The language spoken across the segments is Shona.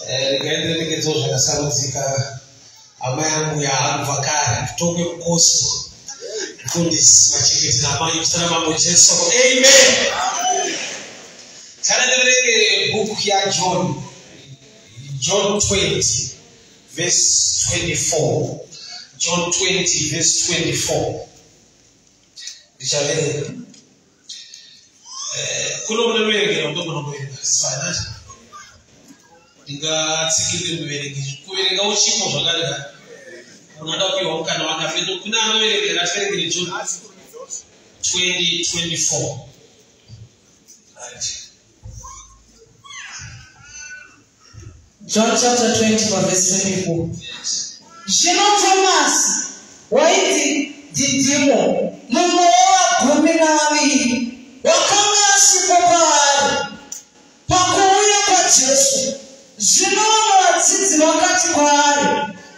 Regai ndiremekedzewo zvakasarudzika hama yangu yaanobva kare kutongwe mukosi mufundisi vachengeti namai muzita ramambo Jesu. Amen. Kana ndiverenge bhuku yaJohn, John 20 verse 24. John 20 verse 24. Ndichaverenga. Kuno munoverengera ndogona kuverenga sifana. Ndingatsikirire muverengi. Kuverenga uchipo zvakare. Munhu anoda kupiwa mukana wake afende. Kune anoverengera ativerengere John 20:24. Right. John chapter 20 verse 24. Yes. Zvino Tomasi wainzi Dhidhimo, mumwe wevagumi navaviri, wakanga asipo paari pakuuya kwaJesu. Zvino vamwe vadzidzi vakati kwaari,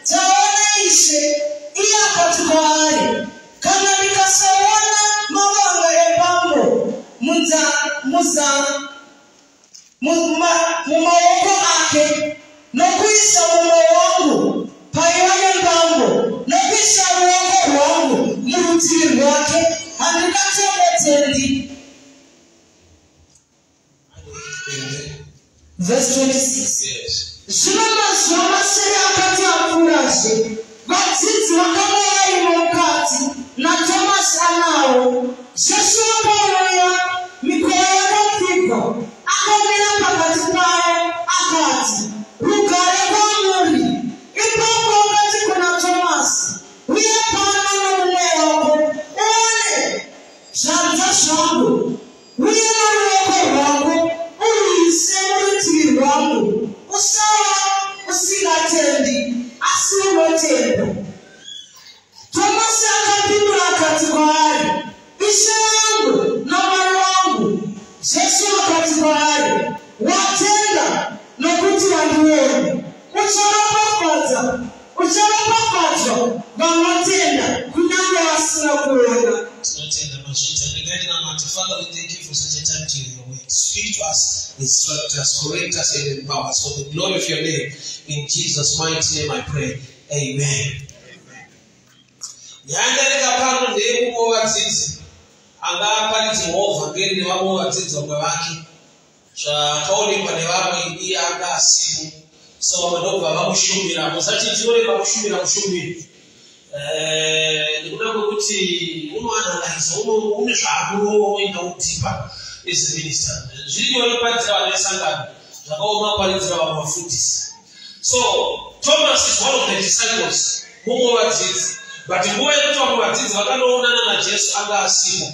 Taona Ishe. Iye akati kwaari, Kana ndikasaona mavanga embambo mumaoko ake, nokuisa munwe wangu paiva nembambo, nokuisa ruoko rwangu murutivi rwake, handingatongotendi. Verse 26. Yes. Zvino mazuva masere akati apfuurazve, vadzidzi vakanga varimo mukati, naTomasi anawo. Jesu akauya, mikova yakapfigwa, akamira pakati pavo, akati, Rugare kwamuri. Ipapo akati kuna Tomasi, Uya pano nomunwe wako, uone zvanza zvangu, uye noruoko rwako uruise murutivi rwangu. Usava usingatendi, asi unotenda. Tomasi akapindura akati kwaari, Ishe wangu naMwari wangu. Jesu akati kwaari, Watenda nokuti wandiona. Ucharopafadzwa vanotenda kunyange vasina kuona. Tinotenda mazvita. Regai tinamate. Father, we thank you for such a time to hear your word. Speak to us, instruct us, correct us, and empower us for the glory of your name. In Jesus' mighty name I pray. Amen. Nyaya ndareka pano ndeyemumwe wevadzidzi anga aparidzirwawo vhangeri nevamwe vadzidzi vamwe vake. Zvakaonekwa nevamwe iye anga asipo. So vamwe ndokubva vamushumira. Musati tinoreva kushumira mushumiri. Nekuda kwekuti unoanalyze, une zvaakunoenda udeeper as a minister. Zviri nyore kuparidzira vanhu vesangano, zvakaoma kuparidzira vamwe vafundisi. So Thomas is one of the disciples, mumwe wevadzidzi. But nguva yekuti vamwe vadzidzi vakanoonana naJesu anga asipo.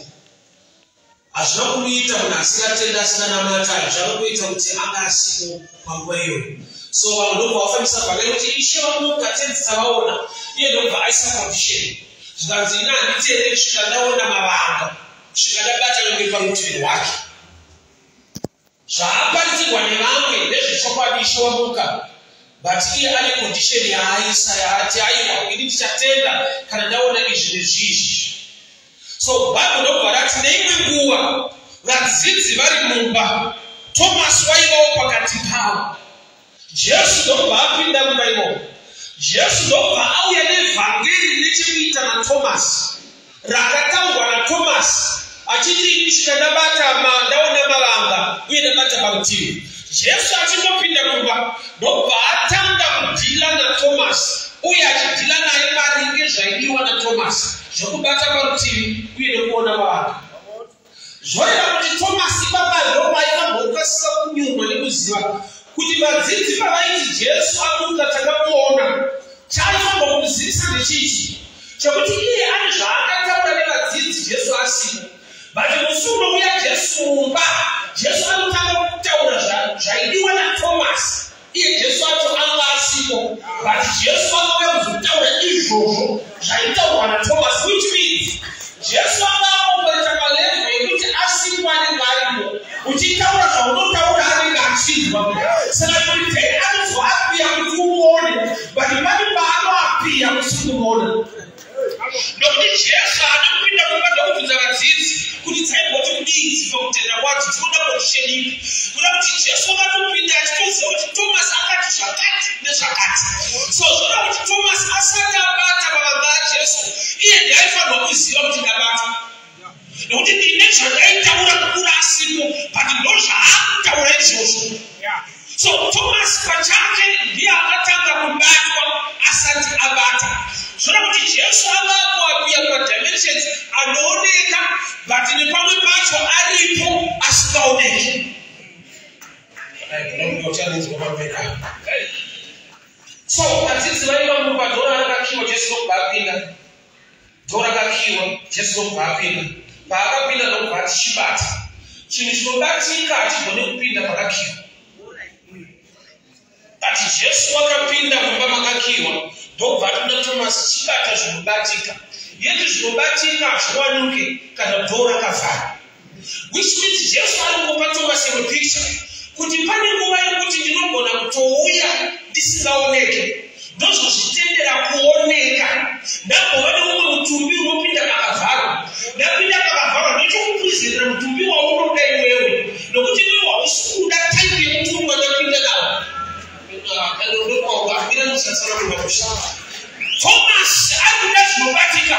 Hazvina kumuita munhu asingatendi asinganamata, hazvina kuita kuti anga asipo panguva iyoyo. So vamwe ndobva vafambisa vhangeri kuti Ishe vamuka, tenzi tavaona. Iye ndobva aisa condition. Zvikanzi ini handitende kusvika ndaona mavanga, kusvika ndabata nyonge parutivi rwake. Zvaaparidzirwa nevamwe ndezvechokwadi, Ishe wamuka, but iye ane condition yaaisa yaati aiwa ini ndichatenda kana ndaona izvi nezvizvi. So Bible ndobva rati neimwe nguva vadzidzi vari mumba, Thomas waivawo pakati pavo. Jesu ndobva apinda mumba imomo. Jesu ndobva auya nevhangeri rine chekuita naThomas, rakataurwa naThomas achiti ini kusvika ndabata ndaona mavanga uye ndabata parutivi. Jesu achingopinda mumba ndobva atanga kudhila naThomas, uye achidhila naye maringe zvaidiwa naThomas zvekubata parutivi uye nekuona mavanga. Zvoreva kuti Thomas ipapa ndopaifanirwa kukasika kunyurwa nekuziva kuti vadzidzi pavaiti Jesu amuka takamuona, chaaifanirwa kumuzivisa ndechichi chekuti iye ane zvaakataura nevadzidzi Jesu asipo. But musi unouya Jesu mumba, Jesu anotanga kutaura zvaidiwa naThomas. Iye Jesu acho anga asipo, but Jesu akauya kuzotaura izvozvo zvaitaurwa naThomas, which means Jesu anga aopereta palevel yekuti asipo anenge aripo, uchitaura zvaunotaura anenge achinzwa. Saka kuti dei anozoappear kuti umuone, but pane paanoappear usiri kumuona. Nokuti Jesu anopinda mumba ndokubvunza vadzidzi kuti dzaimboti kudii idzi pakutenda kwadzo, dzinoda condition ipi. Kuda kuti Jesu akatopinda achitoziva kuti Thomas akati zvakati. Nokuti ndine zvandaitaura kukura asipo, but ndo zvaakutaura izvozvo. So Thomas pachake ndiye akatanga kubatwa asati abata. Zvona kuti Jesu ava kuappear kumadimensions anooneka, but nepamwe pacho aripo asingaoneki. So vadzidzi vaiva mumba, door rakakiwa, Jesu ndokubva apinda. Door rakakiwa, Jesu ndokubva apinda. Paakapinda ndokubva ati, "Chibata." Chinhu chinobatika hachigone kupinda pakakiwa, but Jesu wakapinda mumba makakiwa, ndokubva ati kuna Tomasi, "Chibata zvinobatika." Yeti zvinobatika hazviwanuke kana door rakavhara, which means Jesu ari kungopa Tomasi imwe picture kuti pane nguva yekuti ndinogona kutouya ndisingaoneke, ndozozvitendera kuoneka ndagova neumwe mutumbi unopinda pakavharwa. Ndapinda pakavharwa, ndochokupresentera mutumbi waunoda iwewe, nokuti iwewe hausi kuda type yemutumbi wandapinda nawo. Thomas ari kuda zvinobatika,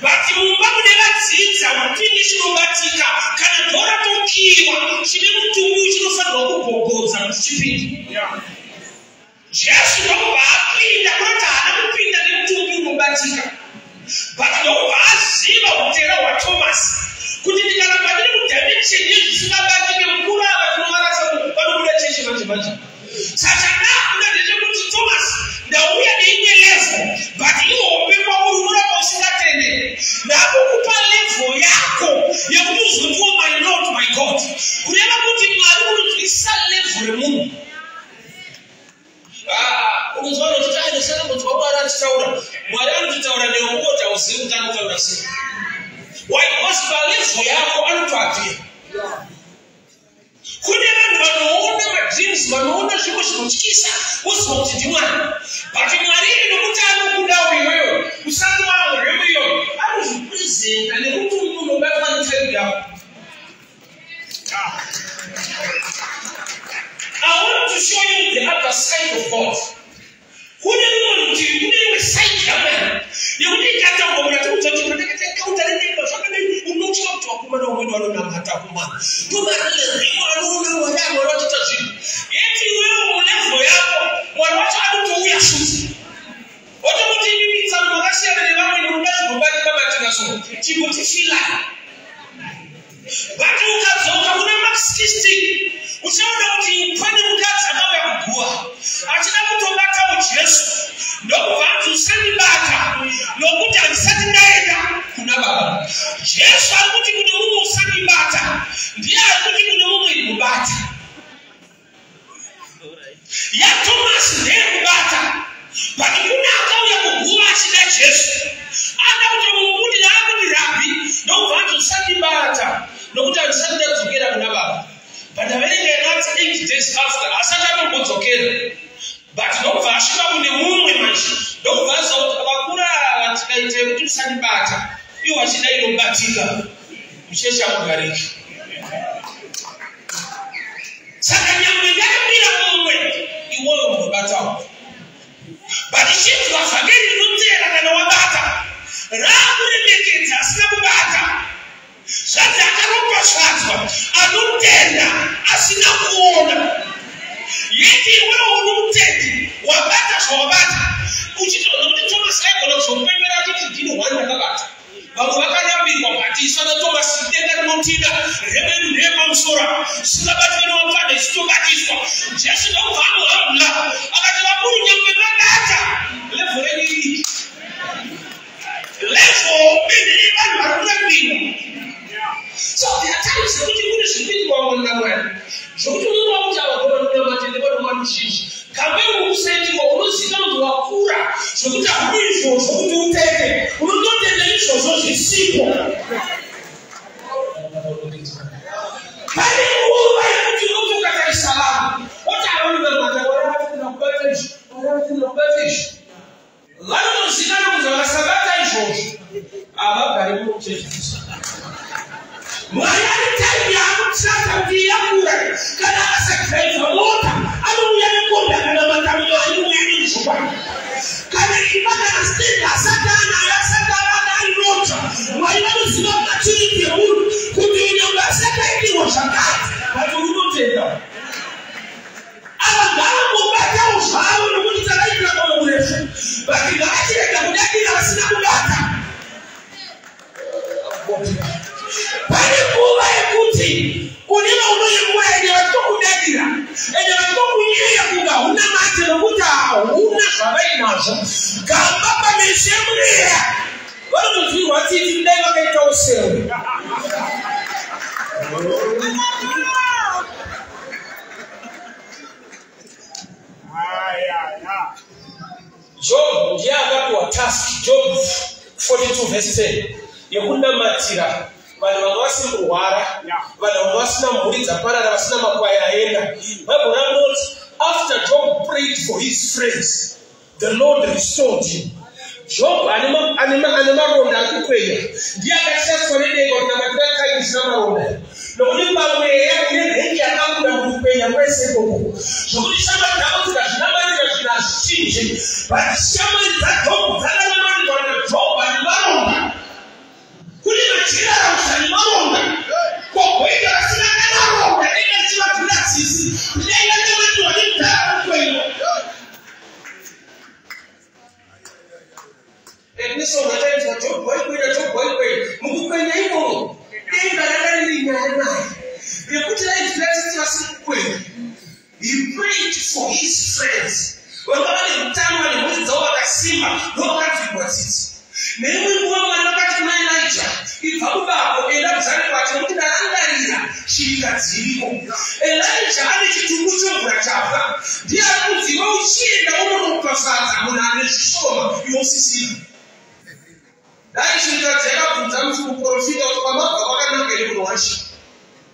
but mumba mune vadzidzi hamupindi chinobatika. Kana door ratokiwa, chine mutumbi chinofanirwa kugogodza kuti chipinde. Jesu ndokubva apinda, kunoti haana kupinda nemutumbi unobatika, but ndokubva aziva utera hwaThomasi kuti ndikaramba ndiri mudimension yezvisingabatike, mukuru ava tinovarasa, vanobuda chechi manje manje. Saka ndakuda ndechekuti, Thomas, ndauya neimwe level, but ihombe kwauri, unoramba usingatende. Ndakukupa level yako yekuti uzotiwo, "My Lord, my God." Kureva kuti Mwari unonzwisisa level remunhu. Unonzwa nokuti ainosanambonzwa Mwari achitaura. Mwari anototaura newe ungoti hauzivi kuti anotaura sei. Why? Because palevel yako anotoappear. Kune vanhu vanoona madreams, vanoona zvimwe zvinotyisa, woziva kuti ndiMwari, but Mwari iri nokuti anokudawo iwewe usati wamuremu iyoyo, anozvipresenta nekuti unobatwa netype yako. I want to show you the other side of God. Kune rumwe rutivi, kune imwe side yaMwari yekuti ikataurwa mukati kuti pandakaita renenga zvakadai, unotya kuti vakomana vamweni vanonamata kumana ndomareremo anoona Mwari anoona vachiita zvinhu. Yeti iwewe mulevel yako Mwari wacho anotouya futi otokuti, "Imimi tsano makasiyana nevamwe, munoda zvinobatika batika, so chimbotifilai." But ukadzoka kuna Mark 16, uchaona kuti pane mukadzi akauya kuguva achida kutobatawo Jesu, ndokubva anzi, "Usandibata, nokuti handisati ndaenda kuna Baba." Jesu ari kuti kune mumwe, "Usandibata," ndiye ari kuti kune mumwe, "Mubata." YaTomasi ndeyekubata, but kune akauya kuguva achida Jesu, ada kuti mumubudira akuti, "Rabhi," ndokubva anzi, "Usandibata, nokuti handisati ndadzokera kuna Baba." But ndaverenga inati 8 days after asati atombodzokera, but ndokubva asvika kune mumwe manje, ndokubva aziva kuti vakura ava tikaita yekuti usandibata, iwo achida inobatika, muchechi amugariki. Saka nyangwe ndakamira mumwe, iwoyo munobatawo, but chinzwa vhangeri rinotera kana wabata raakuremekedza asina kubata. Zvanzi akaropafadzwa anotenda asina kuona. Yeti iwewo uri mutendi, wabata zvawabata, uchitoona kuti Thomas aigona kuzopembera achiti, "Ndini one ndakabata, vamwe vakarambirwa, but isu ana Thomas denga rinotida remedu ndeyepamusoro, singabatwi nevapfana, ichitobatiswa." Jesu ndokubva amuhambula akati, "Vakuru, nyangwe mabata, level renyu idiki, level ndeye vanhu vari kurambirwa." So there are times yekuti kune zviri kuitwa vamwe naMwari zvokuti unonga kuti ava vanonamata nevanova ruzhinji kambe uri unoziva kuti wakura zvokuti haudi izvozvo kuti utende, unototenda izvozvo zvisipo. Pane nguva yekuti unoti ukatarisa vanhu oti avanonamata, varavatenda kubata izvi, varavatenda kubata izvi, vanotozikanwa kuti vakasabata izvozvo havagari muchechi. Mwari ane time yaakutsvaka kuti yakura. Kana akasadhiraivha mota, anouya nekombi, akanamata Mwari uya nezvokwadi. Kana imba, kana stand asati anayo, asati avaka, ainota, Mwari vanoziva maturity yemunhu. But ngavachirega kudadira vasina kubata. Pane nguva yekuti kune vaunoyemura ende vachitokudadira, ende vachitokunyeya kunge hauna mate nokuti hauna zvavainazvo. Gamba pameso emweya vanotonzwirwa tsitsi kudai vakaitawo sewe. Job ndiye akapiwa task, Job 42 verse 10, yekunamatira vanhu vanga vasiri kurwara, vanhu vanga vasina mhuri dzaparara, vasina makwai aenda. Bible ranoti after Job prayed for his friends, the Lord restored him. Job ane maronda ari kukwenya ndiye akashatswa nedenga kuti namatira kai isina maronda, nokuti pamweya une mhengi yakabuda mukukwenya kwese ikoko, zvokuti shamwari dzako dzikazvinamatira zvinhu hazvichinje. But shamwari dzaJob dzakanamatirwa naJob ane maronda, kune majirarausa nemaronda, kogoita vasina nemaronda denga richivabvira tsitsi kudai vanamatirwa nemudhara kukwenya. Nesongataidzwa Job waikwenya, Job waikwenya mukukwenya imomo denga ranga riri nyaya naye yekuti raibvira tsitsi vasiri kukwenya. He prayed for his friends vanga vane utano, vane mhuri dzavo vakasimba, ndovakabvirwa tsitsi. Neimwe nguva Mwari vakati kuna Elijah, ibva kubako enda kuZarefati nokuti ndarangarira shirikadzi iriko. Elijah ane chitumbu chemvura chapwa, ndiye ari kunzi iwe uchienda unoropafadza munhu ane zvishoma iwe usisina. Dai shirikadzi yakabvunza kuti muprofita kuti kwamabva kwakanaka here munhu wacho,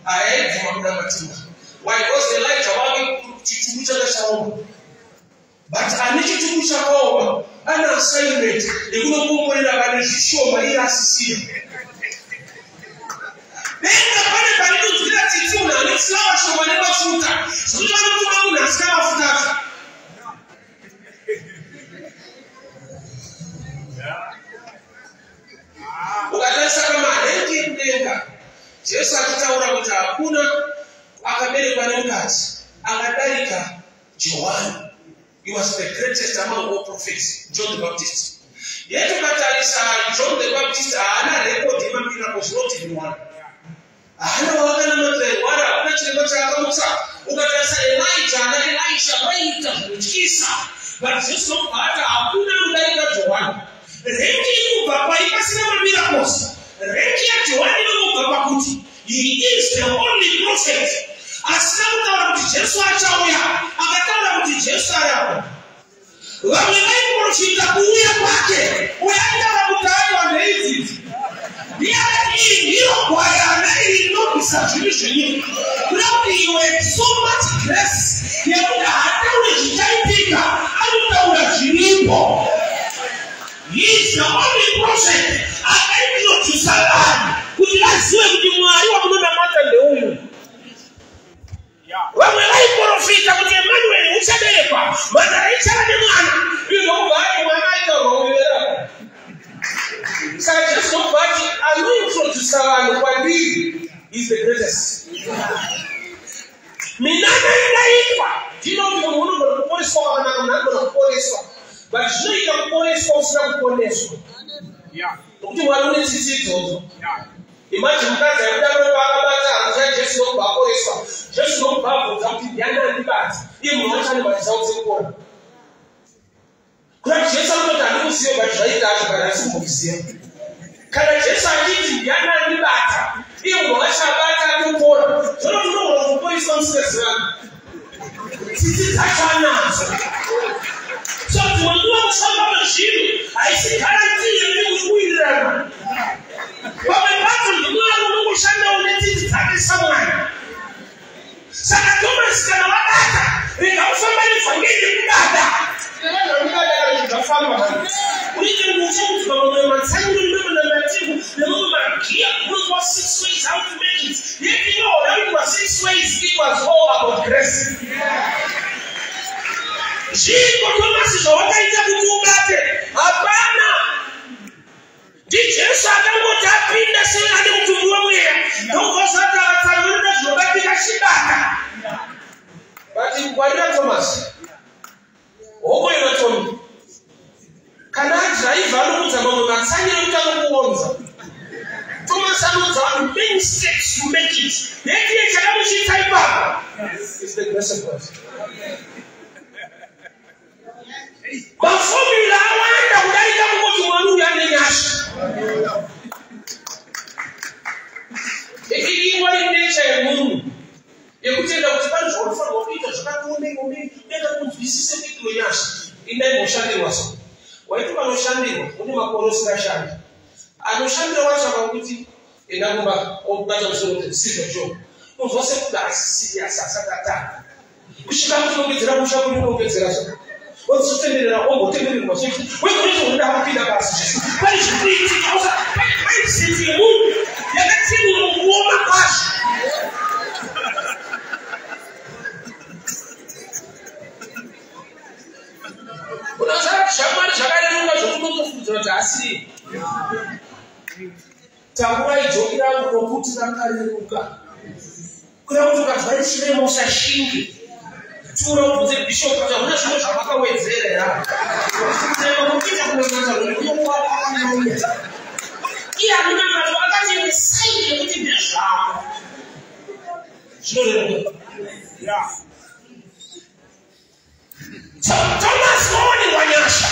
hayaibvuma kunamatirwa. Why? Because Elijah wake chitumbu changa chaoma. But ane chitumbu chakaoma ane assignment yekunokomborera vane zvishoma iye asisina. Denga pane panonzwira tsitsi munhu ane fulawa shoma nemafuta, zvokuti vanotuma munhu asina mafuta acho. Ukatarisa pamarengi ekudenga, Jesu achitaura kuti hakuna akaberekwa nemukadzi akadarika Johani. He was the greatest among all prophets, John the Baptist. Yet ukatarisa John the Baptist haana record yemamiracles, not even one. Haana waakanamatira airwara, hakuna chiremba chaakamutsa. Ukatarisa Elijah ana Elisha vaiita zvinotyisa, but Jesu nobva ati hakuna anodarika Johani. Rank inobva pai pasina mamiracles? Rank yaJohani inobva pakuti he is the only prophet asina kutaura kuti Jesu achauya, akataura kuti Jesu ari apo. Vamwe vaiprofita kuuya kwake, uyo aitaura kuti aiwa ndeidzidzi. Ndiye akati iri ndiro gwayana iri rinobvisa zvivi zvenyika. Kuda kuti iwe so much grace yekuti haatauri zvichaitika, anotaura zviripo. He is the only prophet akaintrodusa vanhu kuti vazive kuti Mwari wamunonamata ndeuyu. Vamwe vaiprofita kuti Emmanuel uchaberekwa, mhandara ichava nemwana. Izvo kubva ari mwana aitaurwa uverako. Saka Jesu ndobva ati anointrodusa vanhu kwandiri is the greatest. Minana ingaitwa ndinoti munhu unogona kuporeswa kwakanaka, munhu anogona kuporeswa, but zvinoita kuporeswa usina kuponeswa, nokuti Mwari une tsitsi idzodzo. Imagine mukadzi aikuda ropa akabata hanzu yaJesu nokubva aporeswa. Jesu nokubva abvunza kuti ndiani andibata, iye munhu wacho ane mari dzavo dzekupora. Kuna Jesu anototi handikuziva, but zvaita acho but handisi kumbokuziva. Kana Jesu achiti ndiani andibata, iye munhu wacho abata atopora, zvinoti unogona kuporeswa musingazivani. Tsitsi dzacho anadzo. So dzimwe nguva kufamba kwezvinhu haisi guarantee yekuti uri kuwirirana. Pamwe pacho ndiMwari unongoshandawo netsitsi dzake saMwari. Saka Thomas kana wabata, rega kufamba nevhangeri rekudada. Vanhu vanodada kana zvinhu zvafamba. Unoita kunge uchaudzwa mamwe matsango nemamwe namativu nemamwe magiya, unonzwa 6 ways how to make it. Yet you know that was 6 ways, it was all about grace. Zviiko Thomas zvawakaita kuti ubate? Hapana. NdiJesu akangoti apinda seane mutumbi wemweya, ndobva zvati akatsanurira zvinobatika chibata. But ngwarira Thomas, hoko ina Tommy. Kana adhiraivha anoudza mamwe matsanyiro ekuti anokuonza. Thomas anoudza vanhu many steps to make it. Netiye chakamusvitsa ipapo is the grace of God. Mafomula awanda kudarika kungoti mwari uyu ane nyasha. Ingori nature yemunhu yekutenda kuti pane zvaunofanirwa kuita zvakati omei omei, denda kunzwisise kuitiro nyasha. Indai moshandirwa so. Waiti vanoshandirwa une makore usingashandi. Anoshandira wacho akakuti enda kumba obata musoro kuti sizvo cho. Unzwa sekuti haasi serious asati atanga. Kusvika kutinongedzera musha kunongedzera so. Ozotenderera ombotendererwa so. Wekuti unoda kupinda basi. Pane zvikuitika usa pane mindset yemunhu yakatengwa mukuoma kwazvo. Unoziva zvamwari zvakareruka zvokunotofungidzira kuti asiri. Takurai joki rangu nokuti rakareruka. Kuda kuti ukanzwa richirema usashinge. Tura ubvunze bishop kuti hauna zvimwe zvamakawedzera here. Kurema kuita kunamata kunokuwa. Iye anonamata akati ine saini yekuti ndezvako. Zvinoreruka. So Thomas waonekwa nyasha.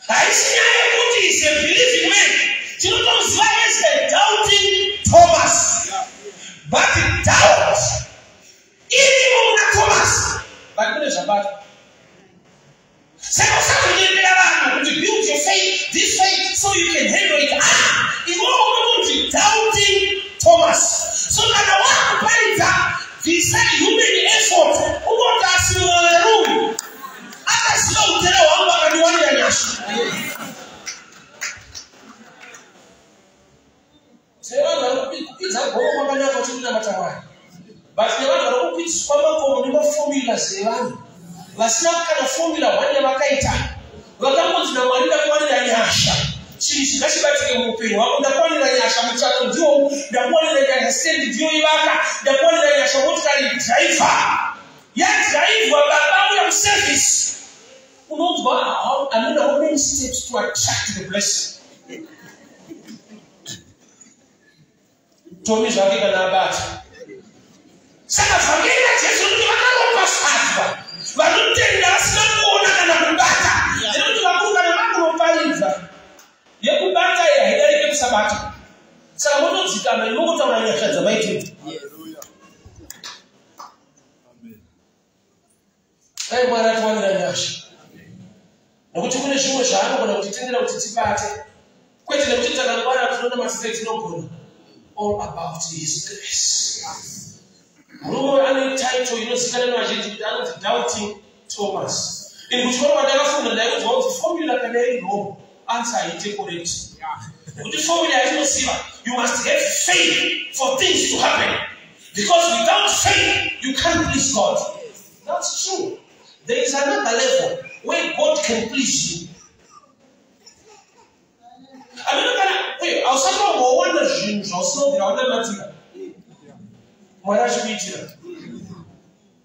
Haisi nyaya yekuti is a believing man. Tinotomuziva as a doubting Thomas. But doubt irimo muna Thomas. But kune zvabatwa. Saka usazonyepera vanhu kuti build your faith, this faith, so you can handle it. Ah, iwewe unotonzi doubting Thomas. So kana wakuparidza bvisa human effort, ungoti asi Mwari uyu akaziva utera hwangu akandiwanira nyasha. Sevanhu vari kukwidza gomo kwakanaka uchinamata Mwari. But nevanhu vari kukwidziswa makomo nemaformulas evanhu vasina kana formula one yavakaita, vakangonzi naMwari ndakuwanira nyasha, chinhu ichi ngachibatike muupenyu hwako. Ndakuwanira nyasha, muchato ndiwo. Ndakuwanira nyasha, stendi ndiyo ivaka. Ndakuwanira nyasha, motikari dhiraivha. Yadhiraivhwa baba uya muservice, unonzwa anoda how many steps to attract the blessing. Tomi zvake kana abata. Saka vhangeri raJesu rekuti vakaropafadzwa vanotenda vasina kuona kana kubata, nekuti vakuru kana vakunoparidza yekubata iyi haidarike kusabata. Saka motodzikama imokotaura nyasha dzamaitira. Dai Mwari atiwanira nyasha, nekuti kune zvimwe zvaanogona kutitendera kuti tibate, kwete nekuti takangwara, tinoona matita tinogona. All about his grace. Murume ane title inozikanwa nevazhinji kuti anonzi Doubting Thomas. Ini kuchikoro kwandakafunda ndaiudzwa kuti formula kana iri wrong, answer haiite correct, nekuti formula yatinoziva, you must have faith for things to happen, because without faith you can't please God. That's true. There is another level where God can please you. Amene kana uye hausati wambowana zvinhu zvausina kubvira wanamatira Mwari achikuitira.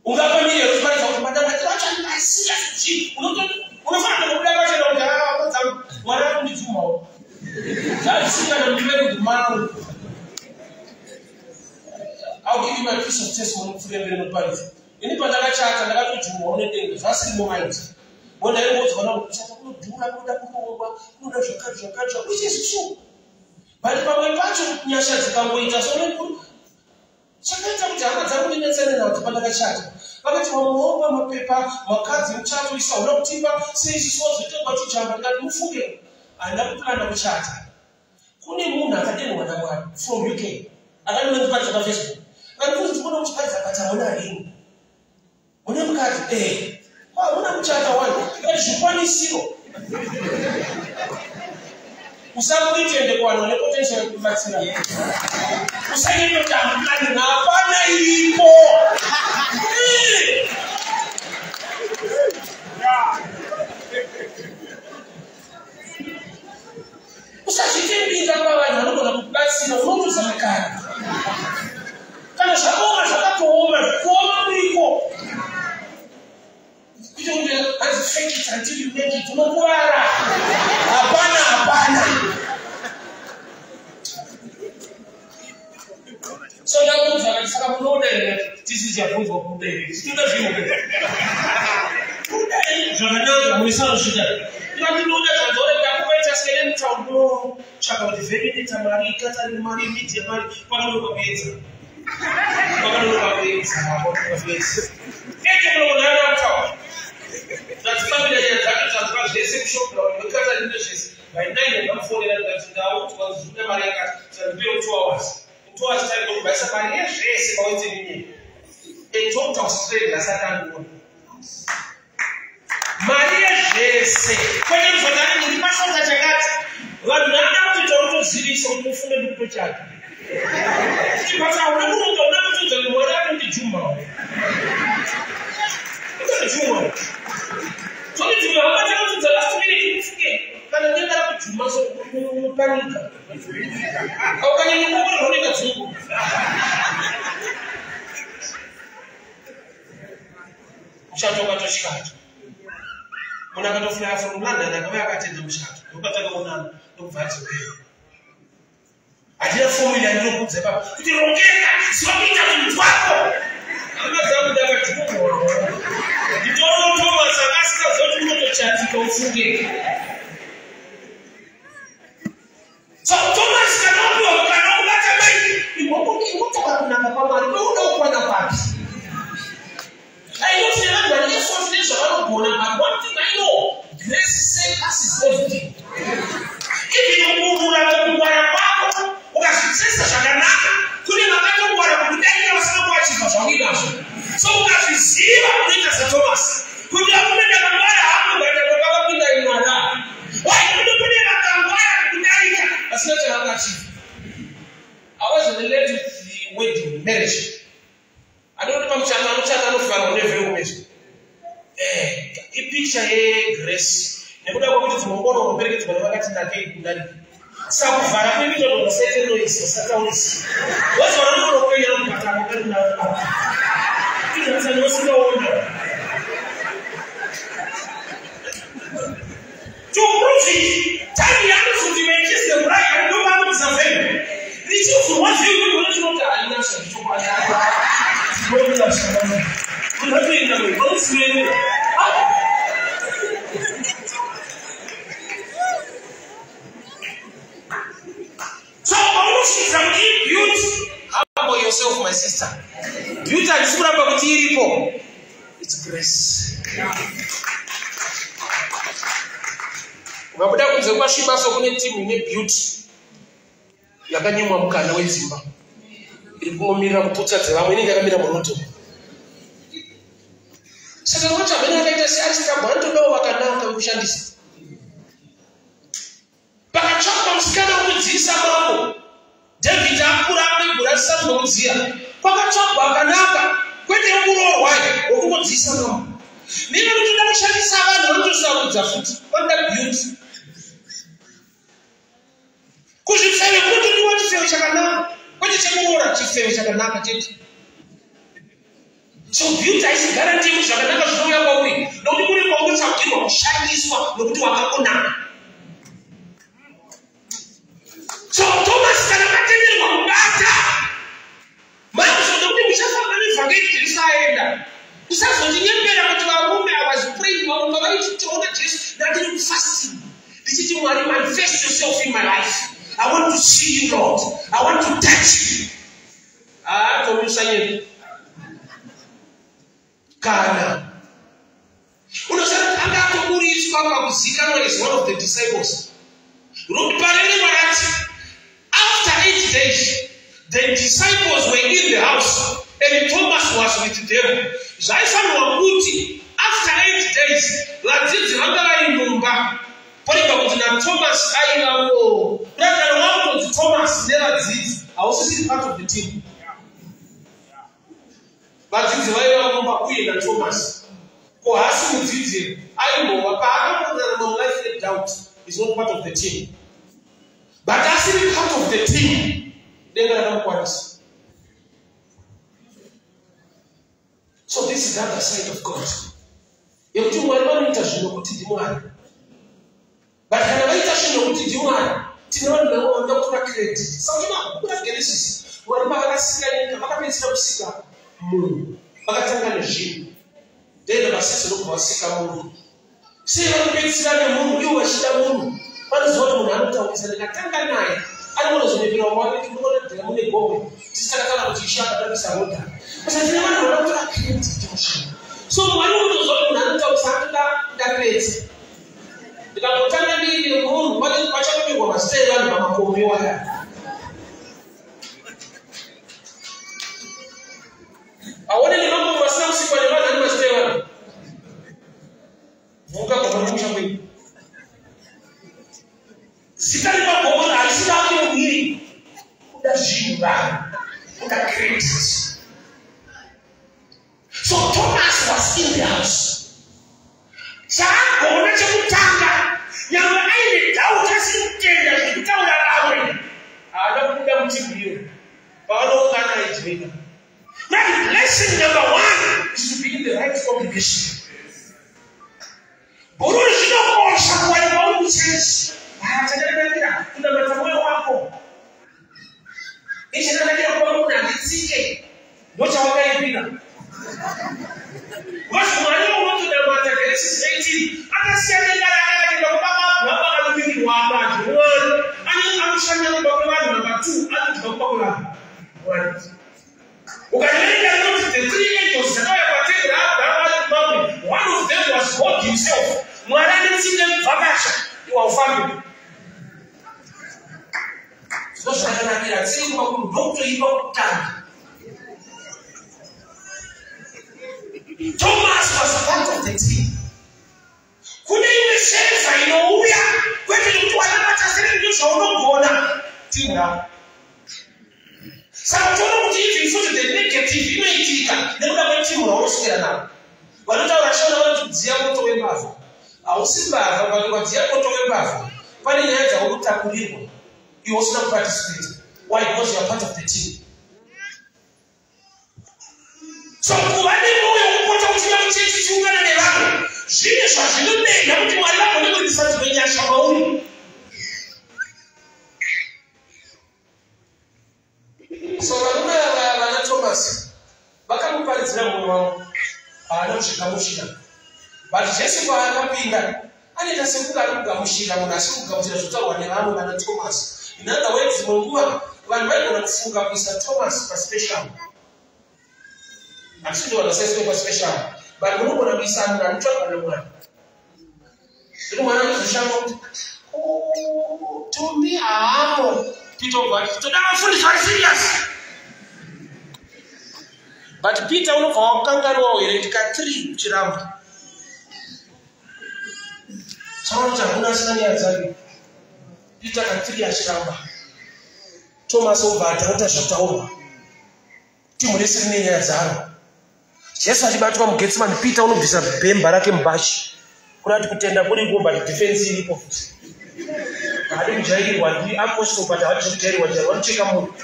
Ungapamire uchiparidza kuti manamatiro acho andasiya chii? Unofanira kubuda pachena kuti aa, Mwari ari kundibvumawo, zvazvisingana murecord mangu. I'll give you my piece of testimony kupfuura mberi nokuparidza. Ini pandakachata ndakatodzvumwawo nedenga, zvasiri mumind. Bondaingodzwa na kuchata kunodhura, kunoda kurongwa, kunoda zvakati zvakati, which is true. But pamwe pacho nyasha dzikangoita so, chakaita kuti hama dzangu ndinetsane nadzo pandakachata, vakati wamuomba mapepa makadzi muchato isa una kutipa seisiso zotengwa tujamba. Ndikati mufunge, handina kuplana kuchata. Kune munhu akadenhwa naMwari from UK akandinondiparidza paFacebook, akandibvunza kuti kuona muchiparidza, akati hamuna rini, mune mukadzi? Eh, hamuna kuchata wani. Ndikati zvikwanisiro, usapretende kuvanhu vane potential yekubatsira. Usanyanya hamuna, hapana iripo. Eh. Usazvitembinga pavanhu vanogona kukubatsira, unoruza mukana. Kana zvakaoma, zvakatooma, kuoma kuriko. Kuite kuti hanzi faith. Fake it until you make it, unokuvara. Hapana, hapana. So ndakuudza kati saka munoda here? Tisi chabvunzwa kuda here? Tinoda zviupe. Kuda here zvakanaka muisanosvika. Ndikati ndinoda zvanzore ndakupaita sikene mutauro. Tsvaka kuti vheni mari, ikatari mari, media mari, pakanonoka kuedza. Pakanonoka kuedza, pakanonoka kuedza. Ete munoona ana mutauro. Ndatifambira nyaya dzacho tanzwa zvese kushopera wekatari nezvese. By 9 ndamufonera ndikati ndaudzwa kuti zvinoda mari yakati. Saka ndipere 2 hours. 2 hours time ndokubvaisa mari yezvese paWestern Union. A total stranger asati andiona. Mari yezvese. Kwete kuzoti ndiri pashota chakati. Vanhu vanoda kuti tautozivisa kuti mufunge ndikutochaka. Chibata hauna kuronga, una kutodza kuti Mwari anondijuma. Unondijuma. Tondijuma hama takatodza last minute mufunge. Kana denga rakujuma so unopanika. Aukanyanya kuongororwa unoita dzungu. Muchato ukatosvika. Munhu akatoflya from London akauya akatenda muchato. Ndopatakaonana ndokubva ati wewe. Hatina formula yandinokuudza ipapo kuti rongeka, ziva kuita zvinhu twako. Hama dzangu ndakajumwa. Nditoona Thomas akasingaziva kuti unotochatika ufunge. So Thomas kana wapiwa mukana wokubata maiki, ingotaura kunaka kwaMwari, kweuda kukwana papi. I know tine vanhu vane effort nezvavanogona, but one thing I know, grace surpasses everything. Even kururama kungwara kwako ukazvitsesa zvakanaka, kune vakatongwara kukudarika vasina kuachivha zvauinazvo. So ukazviziva unoita saThomas kuti varume ndakangwara hangu, but ndakapinda imwana. Why? Kune kune vakangwara kukudarika vasina chavakaachivha. I was related with the wedding marriage. Adonoti pamuchato anochata anofanwa nevheume. Ipicture yegrace. Nekuda kwekuti dzimwe nguva unoperekedzwa nevakati nakei kudarika. Saka kuvhara kunoita kuti usaite noise, usataurisa. Wozi vanonogona kupenyera mubhatako kari navo. Izvozvo usingaona. To prove it, time yaanozoti may kiss the bride, ndopaanobvisa veil. Richivhurwa veil, unoti haina zvachokwadi. Tinoda zvakanaka. Munhu atoenda vanosiverera. So paunosvitsa kuti beauty, humble yourself my sister. Beauty handisi kuramba kuti iripo. It's grace. Ukabuda kunze kwasviba so kune timu ine beauty yakanyimwa mukana wedzimba iri kungomirira kuputsa dzevamwe, inenge yakamira muroto. Saka unoti amene akaita searistabwa anotodawo vakanaka vekushandisa. Pakatsvakwa musikana wekudziisa mambo David akura akwegura asisati wekudziya, kwakatsvagwa akanaka kwete wekuroorwa, wekungodziisa mambo. Nini kutoda kushandisa vanhu vanotosarudza futi vanoda beauty. Kuzvipfeve kunotodiwa chipfeve chakanaka, kwete chekuroora, chipfeve chakanaka chete. So beauty haisi guarantee kuti zvakanaka zvinouya kwauri, nokuti kuri kwaunotsvagirwa kushandiswa nokuti wakakonaka. So Thomas kana akatenderwa kubata maizvo, nokuti muchafamba nevhangeri risaenda. Usazotinyepera kuti varume, I was praying, vamwe pavaiti tiona Jesu, ndandiri kufasting ndichiti, Mwari, manifest yourself in my life. I want to see you, Lord. I want to touch you. Ah, Tomi, usanyepe. Kana unosati anga atoburiswa pakuzikanwa as one of the disciples, nokuti parere rakati after 8 days the disciples were in the house and Thomas was with them. Zvaifanirwa kuti after 8 days vadzidzi vanga vari mumba, porega kuti naThomas aivamo. Kuratidza wakutonzi Thomas nevadzidzi, hausisiri part of the team. Vadzidzi vaiva mumba uye naThomas. Ko hasi mudzidzi aimbova paakamonana mulife yedoubt is not part of the team, but asiri part of the team, denga rakamukwanisa. So this is the other side of God. Yekuti Mwari vanoita zvinhu nokuti ndiMwari. But kana vaita zvinhu nokuti ndiMwari, tine vanhu vamwe vanoda kutora credit. Saka tinoona bhuku raGenesis, Mwari pavakasika nyika, vakapedzisira kusika munhu. Vakatanga nezvinhu. Then number 6 ndokubva vasika munhu. Sei vanopedzisira nemunhu ivo vachida munhu? Vanoziva kuti munhu anotaurisa, ndikatanga naye anogona kuzonyepera vamwe vake kuti munoona dhira mune gomwe tisi takataura kuti ishe akatambisa roda. Saka tine vanhu vanoda kutora credit kuti mushinga. So Mwari unotoziva kuti munhu anotaurisa anotoda ndapedza. Ndikangotanga ndiine munhu pachanopirwa mazita evanhu pamakomo iwaya. Aone nemakomo asina kusikwa nevanhu ane mazita evanhu. Vuka gomo remusha kwenyu. Zita remagomo harisi rake muviri. Kuda zvinhu vanhu. Kuda credit. So Thomas was in the house. Chaagona chekutanga nyangwe aine doubt asiri kutenda zviri kutaura vamwe. Haana kubuda mutimu iyo. Pavanoungana aijoina. That blessing number one is to be in the right congregation. Bhururu zvinokosha kuwanikwa uri kuchechi. Chakanakira kunamata mwoyo wako. Ichakanakira kuva munhu handitsike. Ndochawakaipira. Because Mwari unotonamata Genesis 18 akasiyana nedare akatenda kuba Abraham akanomirirwa apa Mwari anoshanya kumba kwevanhu number 2 anodya kumba kwevanhu. Mwari. Ukaverenga inoti the three angels dzakauya patende raAbraham ari kumamwe, one of them was God himself. Mwari ane tsinde mubvakasha, iwe haufambi. Ndozvakanakira tsiri kuba kunhu ndokutoipa kutanga. Thomas was part of the team. Kune imwe favour inouya kwete nekuti wanamata sei ndizvaunogona timu rako. Saka uchiona kuti even futi the negative inoitika nekuda kwetimu raunoswera naro. Vanotaura shona vanoti kudziya moto wembavha. Hausi mbavha but ukadziya moto wembavha pane nyaya dzaunotakurirwa iwe usina kuparticipate. Why? Because you are part of the team. So kuva nemwoyo wekupota uchiuya kuchechi uchiungana nevamwe zvine zvazvinodenha kuti Mwari vagone kuitisa dzimwe nyasha mauri. So varume ava vana Thomas vakamuparidzira munhu wavo haana kuzvigamuchira. But Jesu paakapinda anoita sekunge ari kugamuchira munhu asiri kugamuchira zvotaurwa nevamwe vana Thomas. In other words, dzimwe nguva vanhu vaigona kufunga kuisa Thomas paspecial. Handisi kuti vanhu vasaiswe paspecial, but munogona kuisa munhu anotsvagwa naMwari. Zvino mwana anozoshama kuti Tommy haamo. Peter obva ati toda vafundisi vari serious. But Peter unobva wakanganwawo here kuti ka3 uchiramba. Chaona kuti hakuna asina nyaya dzake. Peter ka3 achiramba. Thomas obva adhauta zvataurwa. Timu rese rine nyaya dzaro. Jesu achibatwa muGetsemani, Peter unobvisa bhemba rake mubachi. Kurati kutenda kuriko but defense iripo futi. Haadi kujairirwa ndi apostle but haadi zvekujairirwa jairwa vanocheka munhu.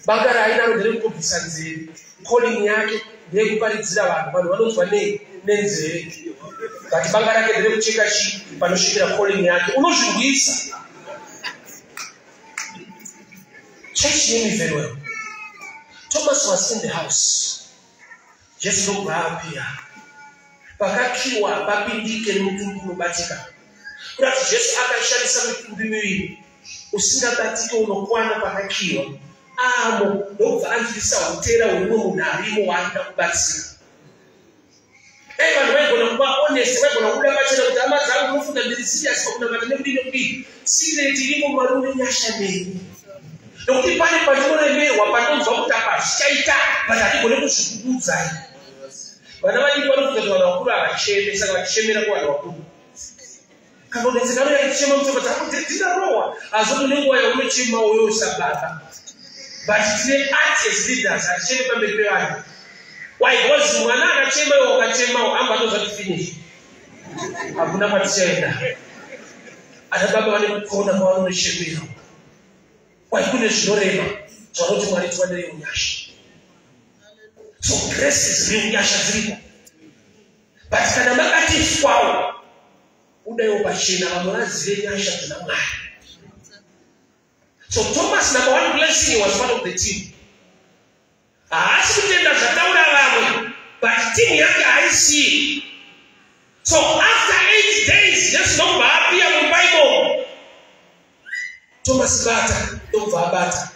Banga raainaro nderekutobvisa nzeve. Calling yake ndeyekuparidzira vanhu. Vanhu vanonzwa nei? Nenzeve. But banga rake nderekucheka chii panosvikira calling yake. Unozvirwisa. Church hear me very well. Thomas was in the house. Jesu ndokubva apira. Pakakiwa papindike nemutumbi unobatika. Kuda kuti Jesu akashandisa mitumbi miviri usingabatike unokwana pakakiwa. Amo ndokubva anzwisisa utera hwemumwe munhu arimo waanoda kubatsira. Dai vanhu vaigona kuva honest, vaigona kubuda pachena kuti hama dzangu munofunga ndiri serious pakunamata nekudii nekudii. Secret iripo Mwari une nyasha neni. Nokuti pane pandinoremerwa pandinonzwa kuti apa zvichaita but handigone kuzvikuudzai. Vana vadiki vanofunga kuti vanhu vakuru havacheme saka vachichemera kuvanhu vakuru. Kana unetseka anouya achichema mutsoka dzako dzinarohwa asi une nguva yaunochema uyo usababa. But tine art as leaders haticheme pamberi pevanhu. Why? Because mwana akachema iwe ukachemawo amba atozati finish. Hakuna kwatichaenda. Ana baba vane kukona kwavanochemera. Why? Kune zvinorema zvanoti Mwari tiwanire unyasha. So grace is real, nyasha dziriko. But kana makatiswawo, budaiwo pachena vamwe vazive nyasha dzina Mwari. So Thomas, number one blessing, he was part of the team. Haasi kutenda zvataura vamwe, but team yake haisii. So after 8 days, Jesu ndokubva appear mumba imomo. Thomas bata, ndokubva abata,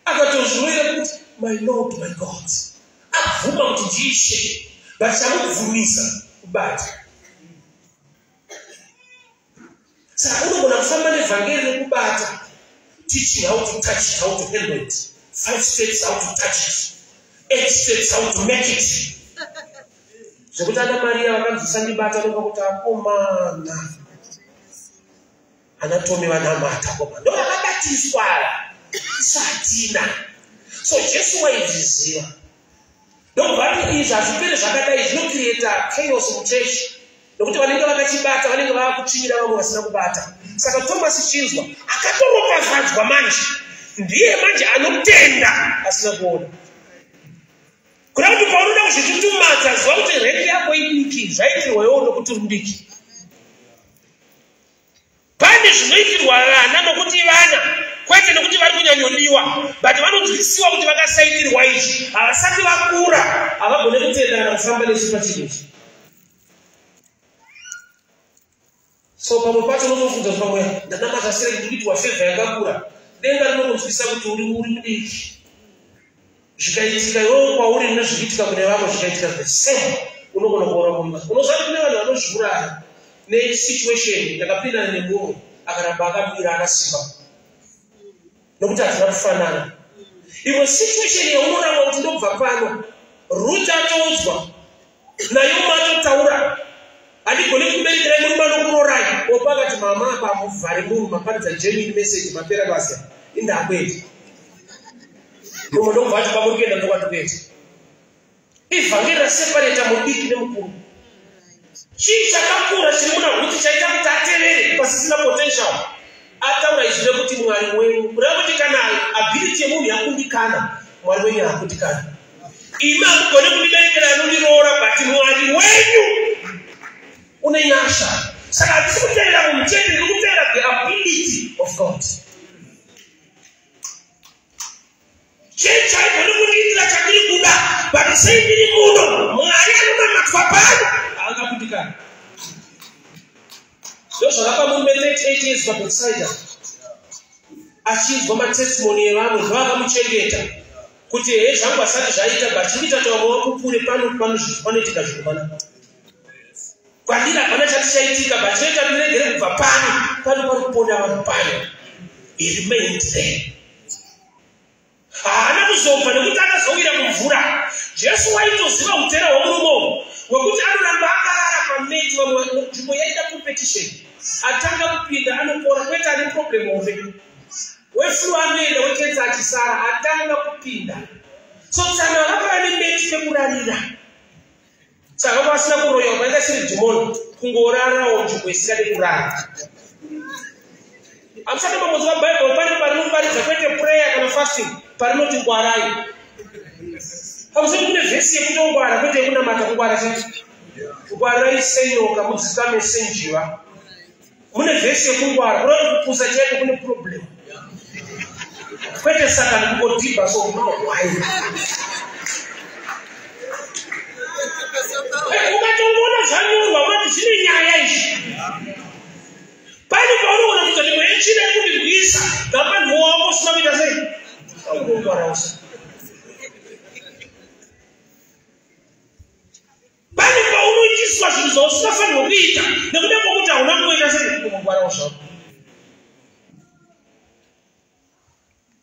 akatozviwira kuti, "My Lord, my God." Abvuma kuti ndiIshe, but chamubvumisa kubata. Saka unogona kufamba nevhangeri rekubata, teaching how to touch it, how to handle it, five steps how to touch it, eight steps how to make it, zvekuti ana Mariya vakanzi sandibata ndopa kuti akomana ana Tomi vanamata koma ndo vakabatiswa isatina. So Jesu waizviziva, ndokubva ati izvi hazvipere zvakadai, zvinocreata chaos muchechi, nokuti vanenge vakachibata vanenge vava kutsvinyira vamwe vasina kubata. Saka Thomas chinzwa, akatoropafadzwa manje, ndiye manje anotenda asina kuona. Kuda kuti paunoda kuzvitutumadza, ziva kuti rank yako idiki, zvaitirwa iwo nokuti uri mudiki. Pane zvinoitirwa vana nokuti vana, kwete nekuti vari kunyanyodiwa, but vanonzwisiwa kuti vakasaitirwa izvi havasati vakura, havagone kutenda kana kufamba nesu pachinhu ichi. So pamwe pacho unotofunza kuti pamwe ndanamata sei, ndiri kuitirwa favour yakakura. Denga rinokunzwisa kuti uri mudiki. Zvikaitika iwewo kwauri nezvikuitika kune vamwe zvikaitika the same, unogona kuora mumba. Unoziva kuti kune vanhu vanozviuraya nesituation yakapindana nemumwe, akaramba akamira akasimba, nokuti hazvina kufanana. Imwe situation yaunoramba kuti ndobva pano, Rut atoudzwa nayo, matotaura, handigoni kuberekerai murume anokurorai. Opa akati, "Mama, apa muvhare munhu, maparidza genuine message, mapera basa, indakwete." Mumwe ndokubva ati, "Pamuri kuenda ndokwandikuenda." Ivhangeri raseparata mudiki nemukuru. Chii chakakura chiri muna Ruti chaita kuti atevere pasisina potential? Ataura izvi nekuti Mwari wenyu, kureva kuti kana ability yemunhu yakundikana, Mwari wenyu haakundikana. Imi hamugone kundiberekera anondiroora, but Mwari wenyu une nyasha. Saka hatisi kuteerera munhu chete, ndiri kuteerera the ability of God. Chii chaigoni kundiitira chandiri kuda, but sei ndiri muno? Mwari anonamatwa pano haangakundikana. Ndo zvakapa murume 38 years paBethsaida achinzwa matestimony evamwe, zvavakamuchengeta kuti he, zvangu asati zvaita, but chiri kuita kuti vamwe vapupure pano pano panoitika zvinhu pana kwandiri hapana chati chaitika, but chinoita ndiregere kubva pano, pano pari kuponda vanhu pano. He remained there, haana kuzobva nekuti akazowira mumvura. Jesu waitoziva utera hwemurume umu hwekuti anoramba akarara pameti. Vamwe nzvimbo yaida competition, atanga kupinda anopora, kwete ane problem hombe. Weflu anoenda, wekensa achisara, atanga kupinda. So tsana vakava nemeti pekurarira, saka vanga vasina kuroyiwa, painga siri dhimoni, kungorarawo nzvimbo isingade kurara. Hamusati mambonzwa Bhaibheri pane parinoparidza kwete prayer kana fasting, parinoti ngwarai? Pamusati kune vhesi yekutongwara, kwete yekunamata, kungwara chete. Ngwarai senyoka, mudzikame senjiva. Mune vhesi yekungwara, kunoti kupusa chaiko kune problem, kwete Satani kungodhibha. So no, why? Ukatongoona zvanyorwa, unoti zvine nyaya izvi. Pane paunoona kuti ndimwe yetsvina iri kundirwisa, ngapanhuwo wako usina kuita sei, ungongwarausa. Pane paunoitiswa zvinhu zvausingafanirwa kuita nekuda kwokuti hauna kungoita sei, ungongwarawo zvako.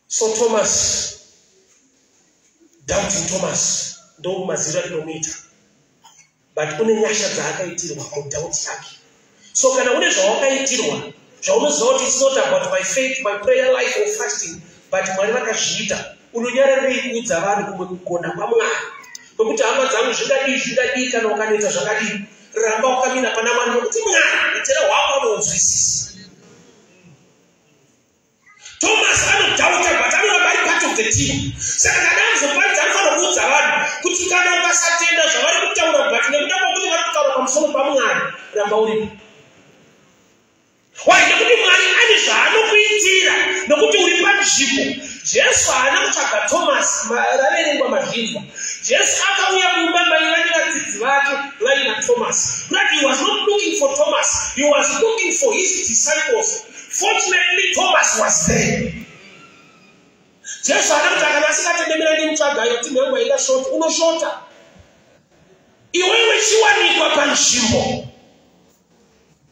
So Thomas, doubting Thomas, ndo maziro atinomuita, but une nyasha dzaakaitirwa mudoubt yake. So kana une zvawakaitirwa zvaunoziva kuti it's not about my faith, my prayer life or fasting, but Mwari vakazviita, unonyararei kuudza vanhu kumwe kugona kwaMwari? Kwekuti hama dzangu, zvingadii, zvingadii, kana ukanetsa zvakadii, ramba wakamira pana Mwari, nokuti Mwari utera hwako anounzwisisa. Thomas anodoubta, but anoramba ari part of the team. Saka kana azoparidza, anofanira kuudza vanhu kuti Kuti kana ukasatenda zvavari kutaura, but nekuda kwokuti vari kutaura pamusoro paMwari, ramba uripo. Why? Nekuti Mwari ane zvaanokuitira nokuti uri panzvimbo. Jesu haana kutsvaga Thomas. Raverengwa, mazvinzwa. Jesu akauya mumba maiva nevadzidzi vake vaina Thomas. But he was not looking for Thomas, he was looking for his disciples. Fortunately, Thomas was there. Jesu haana kuti akana asingatendemera ndimutsvaga yekuti mhangu aida shota. Unoshota iwewe chiwanikwa panzvimbo.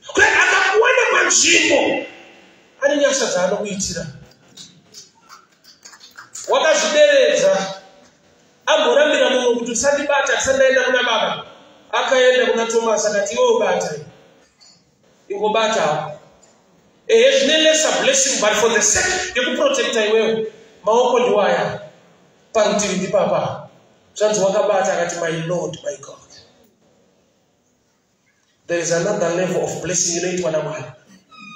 Kwe akakuwana panzvimbo, ane nyasha dzaanokuitira. Wakazvideredza, amborambira mumwe kuti usandibata tisandaenda kuna Baba. Akaenda kuna Thomas akati, "Iwe ubata, ingobata." Ehe, zvine lesser blessing, but for the sake yekuprotecta iwewe, maoko ndiwaya parutivi ndipapa. Zvanzi wakabata akati, "My Lord, my God." There is another level of blessing inoitwa naMwari,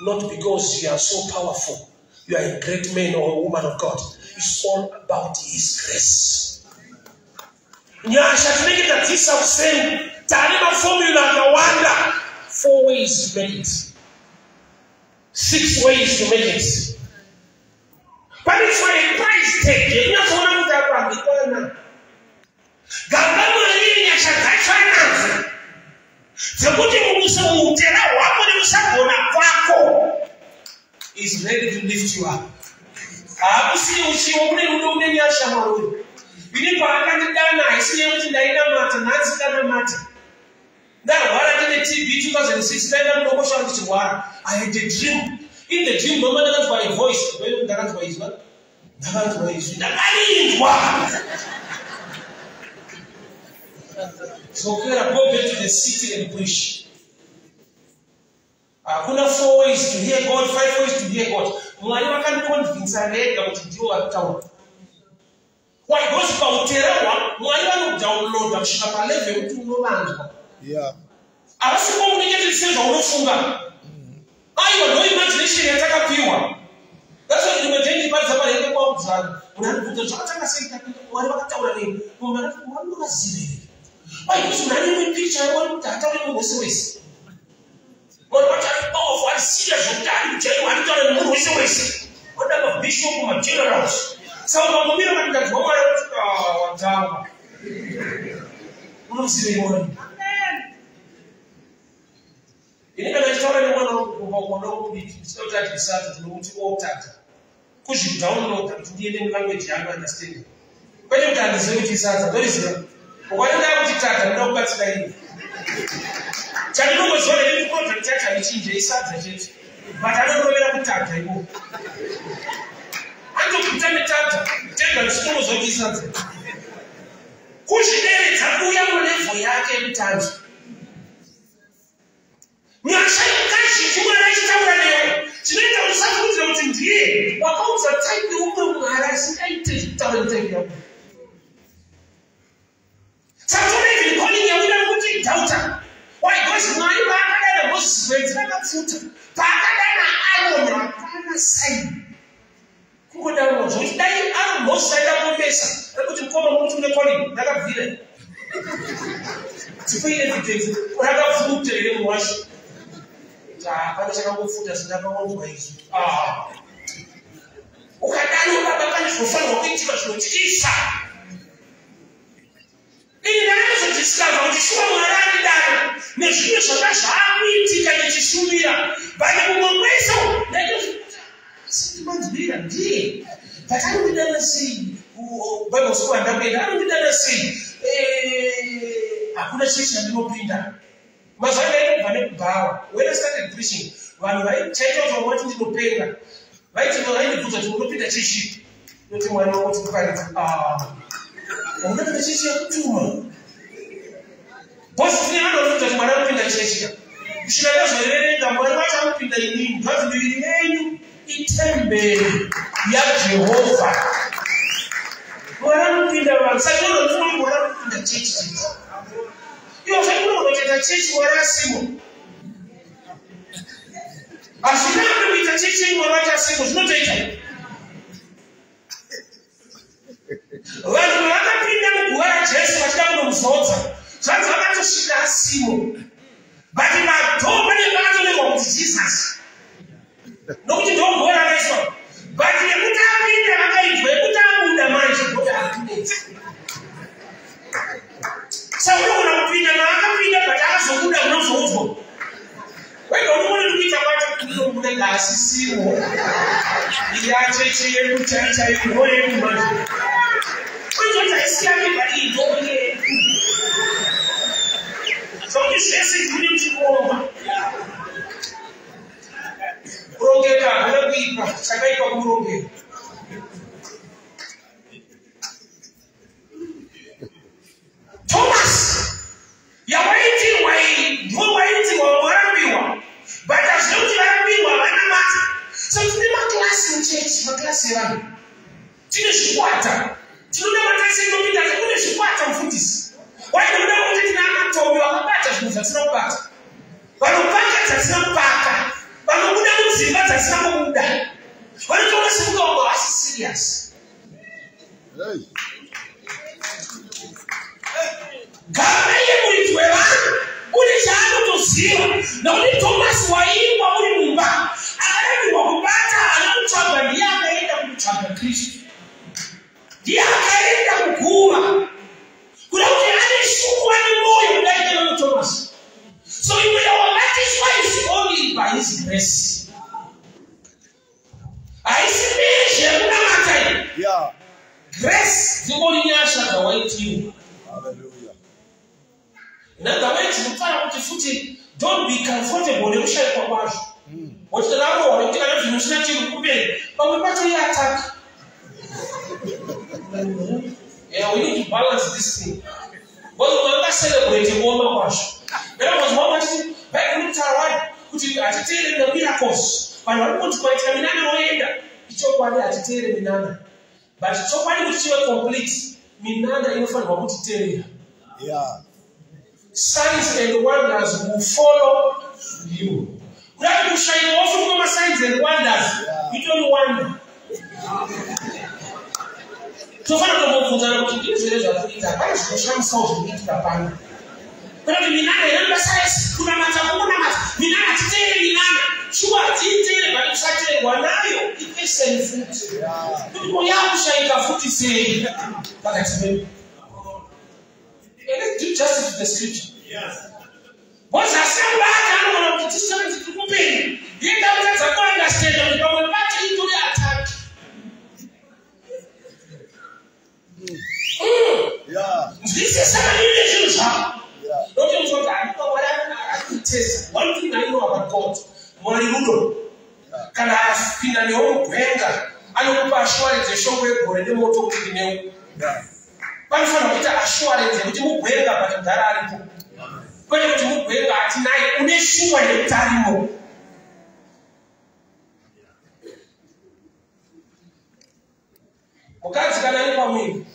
not because you are so powerful, you are a great man or a woman of God. It's all about his grace. Nyasha tinenge tadzisa kuseni, taane maformula akawanda, four ways to make it, six ways to make it. Pane a price tag yekunyatsoona kuti apa handikwana. Gamba Mwari nyasha dzacho anadzo dzekuti muutera hwako nekusagona kwako is ready to lift you up. Haakusiye uchiwo kune rudo, une nyasha mauri. Ini paakandidana, haisi yekuti ndainamata. Nhasi ndanamata, ndarwara, ndine TB 2006, ndaenda kudokosha ndichirwara. I had a dream. In the dream, mama, ndakanzwa a voice. Ndakanzwa izwi, ndakanzwa izwi, ndakarinzwa: "Dzokera, go back to the city and preach." Hakuna four ways to hear God, five ways to hear God. Mwari vakandiconvinsa rega kuti ndiwo vari kutaura. Why? Because pautera Mwari vanodownloada kusvika palevel yekuti unovanzwa. Havasi communicate sezvaunofunga. Aiwa, ndo imagination yatakapiwa. That's why rimwe day ndiparidza parenge kwaudzana, munhu anobvunza, "Zvakatanga sei? Mwari vakataura nei?" Munhu akati, "Mwari unovaziva here?" Why? Because munhu ane imwe picture yaMwari kuti hataure munhu wese wese. Mwari wacho ari powerful, ari serious, zvokuti ari kuchaiwa, anotaura nemunhu wese wese, wada mabishop, magenerals. Saka ukangomira matindanzwa Mwari kuti watanga, unoziva Mwari. Ini kana ndichitaura nemwana wangu mudiki, ndichida kuti adisati, ndinomuti otata kuzvidownloada kuti ndiende mulanguage yaano understand, kwete kuti handizivi kuti isadza. Ndoriziva. Ukwanida kuti tata, ndoda kubatsira ini. Chandinongoziva ndekuti product yacho haichinje, isadza chete, but anorovera kutata ikoko, anotokuta netata tega ndichitongoziva kuti isadza. Kuzvideredza kuuya mulevel yake yekutanzwa. Nyasha kazhinji Mwari achitaura newe, chinoita kuti usafungidzira kuti ndiye wakaudza type yeumwe Mwari asingaite zvekutaura netype yako. Saka toona even calling yakuda kuti doubter. Why? Because Mwari paakadana Moses, gwenzi rakapfuta. Paakadana Aroni, hapana sign, kungodanwa. Zvokuti dai Aron, Moses aida kuomesa rekuti, "Mukoma, mukuti mune calling, rakabvira, tipei evidence. Rakapfuta here munhu wacho?" Hapana chakangopfuta, zindakaonzwa izvi. Ukadaro baba, pane zvinofanirwa kuitika zvinotyisa. Ini ndakazodiscover kuti shuwa Mwari andidana nezvimwe zvanga zvaakuitika ndichishumira, but mumwe mwese ndaitosindimanzwira ndiye, but anondidana sei? Bible school handakuenda. Anondidana sei? Hakuna chechi yandinopinda. Mazuva ndaitobva nekubhawa. When I started preaching, vanhu vaichaita kuti vamwe vati ndinopenga. Vaiti, vaindibvunza kuti, "Unopinda chechi?" Noti, "Mwari wangoti ndiparidza." "Unopinda chechi yakutuma?" Bosi, tine vanhu vanofunza kuti Mwari anopinda chechi ka. Kusvika ndazoverenga, Mwari wacho anopinda inini. Zvanzi miviri yenyu itemberi yaJehovha. Mwari anopinda vanhu. Saka vanhu vanofunga kuti Mwari anopinda chechi chete. Iwo zvati unotoita chechi Mwari asimo. Hazvirambi kuita chechi yenyu Mwari wacho asimo, zvinotoita. Vanhu vakapinda muguva raJesu vachida Saka unogona kupinda maakapinda, but akazobuda unozoudzwa wega unoona ndikuita kwacho kunobuda ngaasisiwo yacheche yedu chaichaiyo ndo yedu manje uizoti haisi yake, but iyi ndo yedu, zvokuti zvese ndine muchikomba. Kurongeka hakuna kuipa, chakaipa kumurongeka. Thomas, yawaitirwa iyi ndiwo waitirwa, warambiwa, but hazvina kuti varambiwa vanamata. So tine maklasi muchechi, maklasi evanhu, tine zvikwata tinonamata senopinda. Kune zvikwata, mufundisi wainoda kuti tina anatombi vakabata zvinhu zvatisina kubata, vanopaka dzatisina kupaka, vanobuda mudzimba dzatisina kubuda, vanotoona sekunge vamwe havasi serious. Gama iye muridzi wevanhu une chaanotoziva, nokuti Tomasi waingwa uri mumba akarambirwa kubata, haana kutsvaga. Ndiye akaenda kunotsvaga Kristu, ndiye akaenda kuguva, kuda kuti ane shungu, ane mwoyo kudarika vamwe Tomasi. So imwe yawabatiswa is only by his grace, haisi mezhe yekunamata iyi. Grace dzingori nyasha dzawaitiwa. Hallelujah. In other words, mufanira kuti futi don't be comfortable nekushayikwa kwazvo, woti tanarohwa nekuti kana zvinhu zvisina chinhu kumberi, pamwe pacho iattack. Yeah, we need to balance this thing, because ungangacelebrate kuoma kwazvo. Ndakambonzwa vachiti Bhaibheri rinotaura wani kuti hatiteere miracles, vanhu vari kungoti kwaitika minana voenda. Ichokwadi, hatiteere minana, but chokwadi kuti chive complete, minana inofanirwa kutiteerera. Signs and wonders will follow you. Kudai kushayiwa wafuka ma-signs and wonders, itori wonder. Tofanira kutombobvunzana kuti ndizvo here zvatikuita? Hapana zvinoshamisawo zviri kuitika pano. Kwete kuti minana inoda saisi kunamata, kungonamata minana. Hatiteere minana, shuwa hatiiteere, but kusateerwa nayo ipeseni futi kuti ko yakushayika futi sei pakati pedu. And let's do justice to the scripture. Because asina kubata anogona kuti tisu tiri kumberi, ndiye ndakutadza kuunderstanda kuti pamwe pacho itori attack. Nzwisisa maningi zvinhu zvako. Nokuti muzwa kuti handika Mwari akutesta. One thing I know about God, Mwari rudo. Kana apinda newe mugwenga, anokupa assurance yeshoko yegore nemoto kuti ndinewe. Panofanira kuita assurance yekuti mugwenga, but mudhara aripo, kwete kuti mugwenga hatinaye. Une shuwa yekuti arimo. Mukadzi kana ari pamwiri,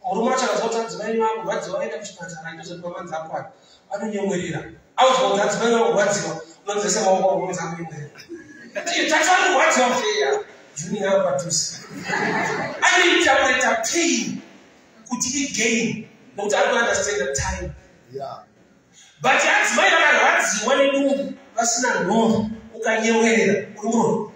murume acho akazwa kuti adzimai vako rwadziwa, vaenda kuchipatara, ndozoti mamanzi akwana, anonyemwerera. Auzwa kuti adzimai vako rwadziwa, unonzesa maoko aunonzi akunyemwerera, tacho anorwadziwa kuti ya junior ari padhuze. Anointerpreta pain kuti igain, nokuti ari kuunderstanda time. But adzimai vakarwadziwa nedumbu vasina nhombo, ukanyemwerera uri muromo.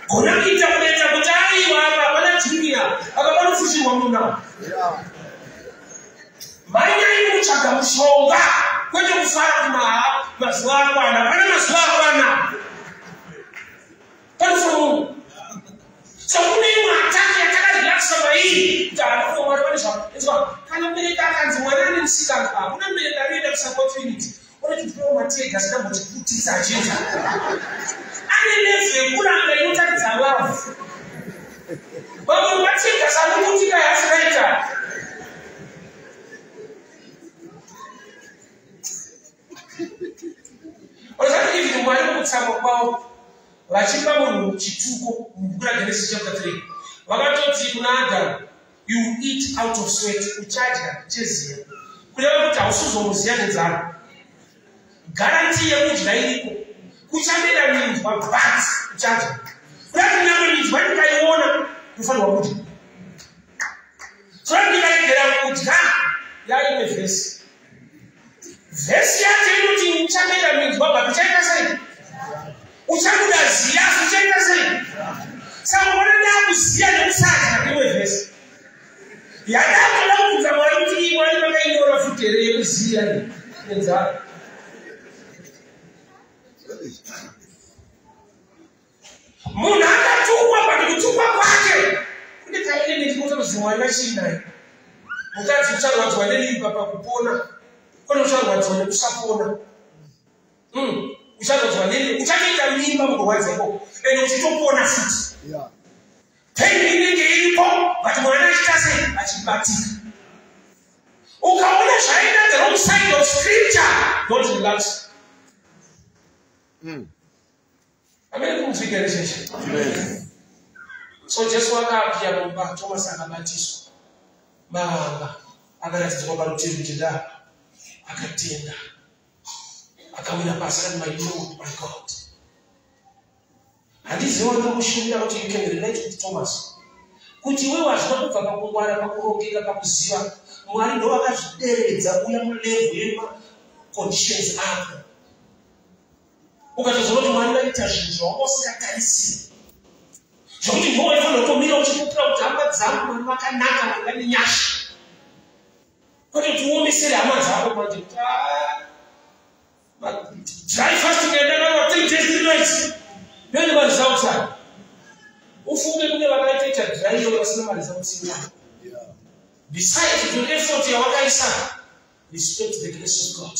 Gona kuita kunoita kuti aiwa, apa hapana junior, apa panofushirwa muna. Mhanyai kutsvaga mushonga, kwete kufara kuti mazuva akwana. Pane mazuva akwana, panofa munhu. So kune imwe attack yatakarelaxa mairi kuti hapana Mwari vane zva. Kana mubereki akanzi mwana ane musikanzwa, hakuna mubereki anoenda kusupport unit unoti tipewo mateargas ndambotiputisa achienda. Ane level yekuranga inotaridza love. Vamwe mateargas anoputika yaasikaita. Unozati even Mwari mukutsamwa kwavo vachipa munhu chituko mubhuku raGenesis chapter 3, vakatoti kuna Adamu, "You eat out of sweat," uchadya cheziya, kureva kuti hausizomuziya nenzara. Guarantee yekudya iriko, kuchamera minzwa, but uchadya. Kuda kuti nyangwe minzwa ndikaiona, ndofanirwa kudya. So ndikaregera kudya, yaimwe vhesi. Vhesi yacho inoti uchamera minzwa, but uchaita sei? Uchabuda ziya, asi uchaita sei? Saka unoona ndakuziya nekusadya neimwe vhesi yadakutoda kubvunza Mwari kuti ii Mwari makainyora futi here yekuziya nenzara. Munhu akatukwa, but kutukwa kwake kune kaelement kotozi Mwari vachii naye. Mukadzi ucharwadziwa nemimba pakupona, kune ucharwadziwa nekusapona. Ucharwadziwa nemimba, uchatoita mimba mukurwadza ikoko ende uchitopona futi. Pain inenge iripo, but mwana achiita sei? Achibatika. Ukaona zvaenda the wrong side of scripture, don't relax. Amene kunzwika here cheche? So Jesu akapya mumba, Thomas akabatiswa mavanga, akaratidzwa parutivi kuti ndapa, akatenda, akawira pasi akati, "My Lord, my God." Handiziva ndiri kuti you can relate with Thomas, kuti iwewe hazvina kubva pakungwara, pakurongeka, pakuziva. Mwari ndo akazvideredza uya mulevel yemaconditions ako. Ukatozoona kuti Mwari vaita zvinhu zvawanga usingatarisiri, zvokuti ndiwo waifanira kutomira uchipupura kuti, "Hama dzangu, Mwari vakanaka, Mwari vane nyasha," kwete kuti uomesere hama dzako manje kuti, "Ah, dry fasting yandakawa 3 days 3 nights, ndoine maresults ayo." Ufunge kune vakaitoita dry iyo vasina maresults iwayo. Besides the effort yawakaisa, respect the grace of God.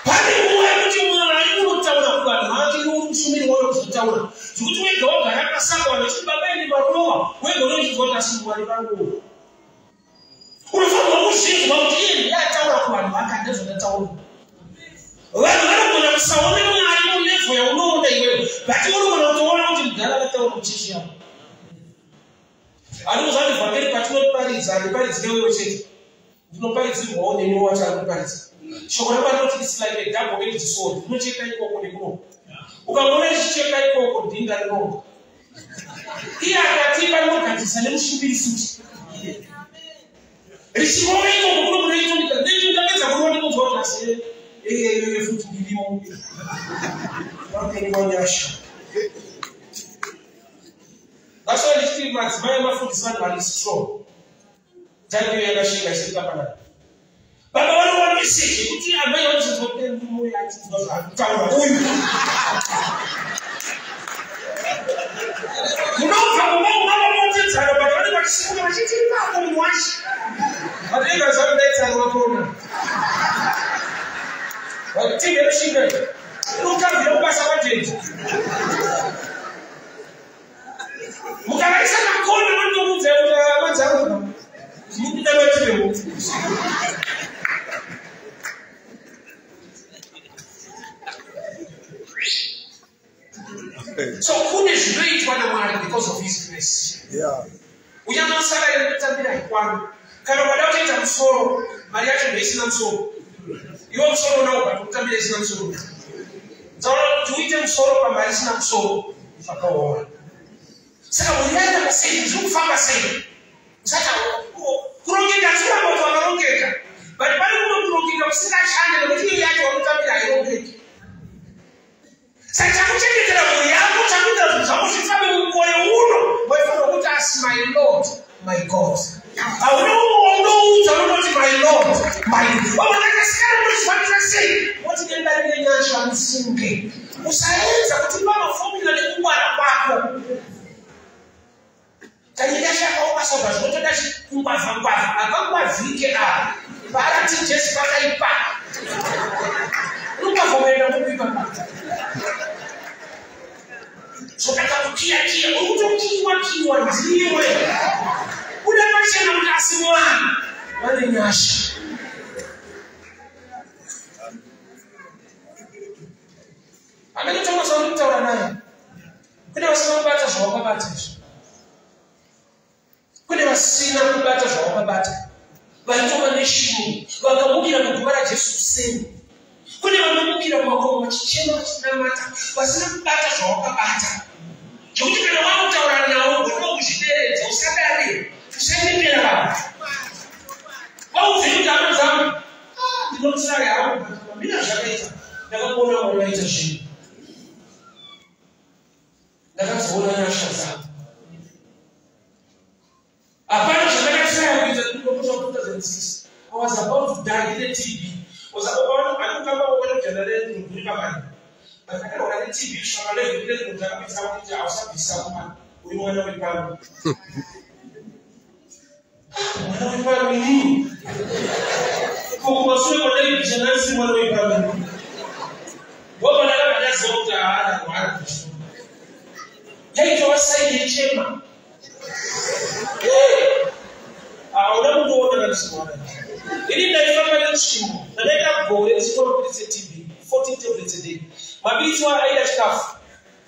Pane nguva yekuti Mwari unotaura kuvanhu vake, iwe uri mushumiri wayo kuzotaura, zvekuti wega wagara pasaka, vanhu vachiti, "Baba ende marowa," wega unochinzwa kuti, "Asi Mwari vangu." Unofanirwa kuzvinzwa kuti iye ndiye ataura kuvanhu vake, handizvandataura. Vanhu vanogona kusaona Mwari mulevel yaunoona iwewe, but unogona kutoona kuti mudhara akataura kuchechi yavo. Handikuziva kuti vhangeri patinoparidza, handiparidzike wewe chete, ndinoparidzirwawo neni wacho ari kuparidza. Shoko raMwari rinoti it's like a double edged sword, rinocheka ikoko nekunoko. Ukangoona richicheka ikoko, ndinga rinonga iye akatipa rinogadzirisa nemushumiri futi. Richirova ikoko kuno kunoitonika, ndapedza kurova, ndinonzwa kuti asi iyoyo futi ndirimo vapenyu wanyasha. That's why ndichiti madzimai emafundisi vanhu vari strong. Type iyo yakashinga isiri kapanana. Baba vanova meseji yekuti amai vanozonzwa kuti murume uyu achinzwa zvaakutaura uyu. Munobva mumba mumavamotedzana, but vanenge vachisimuka vachiti ipapo munhu wacho vatinenge zvakudaidzana vapona tigere inokavhira kubasa kwajeji. Mukavaisa makona, vanotokuudzai kuti hama dzangu mudamatirewo. So kune zvinoitwa naMwari because of his grace. Unyamasaka yekutambira haikwani. Kana ukada kutoita musoro, mari yacho ndoisina musoro. Iwe musoro unawo, but kutambira isina musoro. Tsaona kuti uite musoro pamari isina musoro zvakaoma. Saka mhuri yaitaka sei? Zviri kufamba sei? Usati kurongeka, tikuramba kuti wakarongeka, but pane kumwe kurongeka kusingashande, nekuti iyo yacho wakutambira hairongeki. Saka chakuchengetera mhuri yako, chakuitira zvinhu zvako zvifambe mumwoyo uno, waifanira kuti, "Asi my Lord, my God." Hauna umwe waunoudza, unonoti, "My Lord, my God." Vamwe munozvifambisa sei? Woti denda rine nyasha, mufunge. Usaedza kuti pamaformula nekungwara kwako. Kanyika chakaoma soga, zvinotoda kungwavha ngwavha. Hapangwavhike apa parati Jesu pakaipa, unongwavha kuenda kupipa zvotaka kukiyakiya, uri kutokiwa kiwa ndiwe uda pachena kuti asi mwana vane nyasha. Amene Thomas vari kutaura naye, kune vasina kubata zvawakabata izvi, kune vasina kubata zvawakabata, vaitova neshungu, vakamukira muguva raJesu kuseni. Kune vanomukira mumakomo vachichema, vachinamata, vasina kubata zvawakabata, zvokuti kana wakutaura nawo unoda kuzvideredza. Usadare, usanyepera vanhu. Vaudze kuti, "Hama dzangu, ndinotsvaka hangu, but mamira zvakaita ndakakuona Mwari vaita zvinhu." Ndakazoona nyasha dzangu. Hapana zvandakatraya kuita ndinokusha 2006. I was about to die ndine TB. Osakopaanokutamba but ndakarwara neTB kusvika level ndine munhu akapedzisa kuti hausabvisa kumana uri mwana wepano. Mwana wepano inini. Ko kumashure kwandaibvisa ndandisiri mwana wepano. Ndobva ndakabva ndaziva kuti haana rwara. Yaitova saidi yechema. Hauna kundiona kandisirwara. Ini ndaifamba netsvimbo. Ndakaita gore ndichitora mapiritsi eTB, 14 tablets a day. Mapiritsi wayo aida chikafu.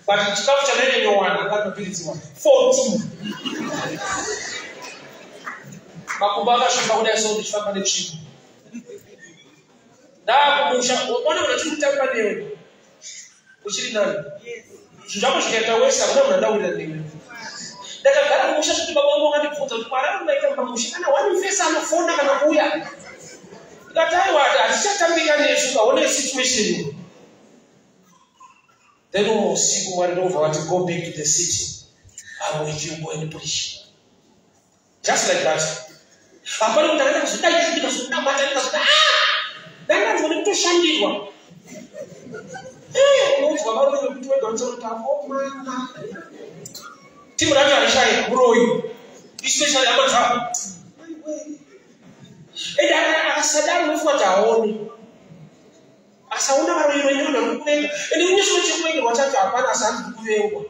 But chikafu chandainyanyowana anga mapiritsi wayo 14. Makumbo akasviba kudai so ndichifamba netsvimbo. Ndaakumusha, ona munhu achiri kutamba newe. Uchiri nani? Zvinhu zvako zvikaita wese hakuna munhu andawirira newe. Ndakagara kumusha zvekuti baba vangu vakandibvunza kuti kwarari unaita pamusha kana one face anofona kana kuuya. Ndikati aiwa hazvichatambika nesu kaone situation. Then umwe usiku Mwari ndobva vati go back to the city. I'm with you, go and preach. Just like that. Hapana kuti ndakaenda kuzodai ndikazonamata ndikazoda ah! Ndandanzwa nekutoshandirwa. Unonzwa varume vekuti wega unotaura kuti akomana. Timu racho harishayi muroyi. Especially hama dzako. Ende akasadaro unofunga kuti haoni. Asaona varoyi venyu vanhu vari kuvenga. Ende unyeswa chekuvengerwa chacho hapana asi hanzi kuvengwa.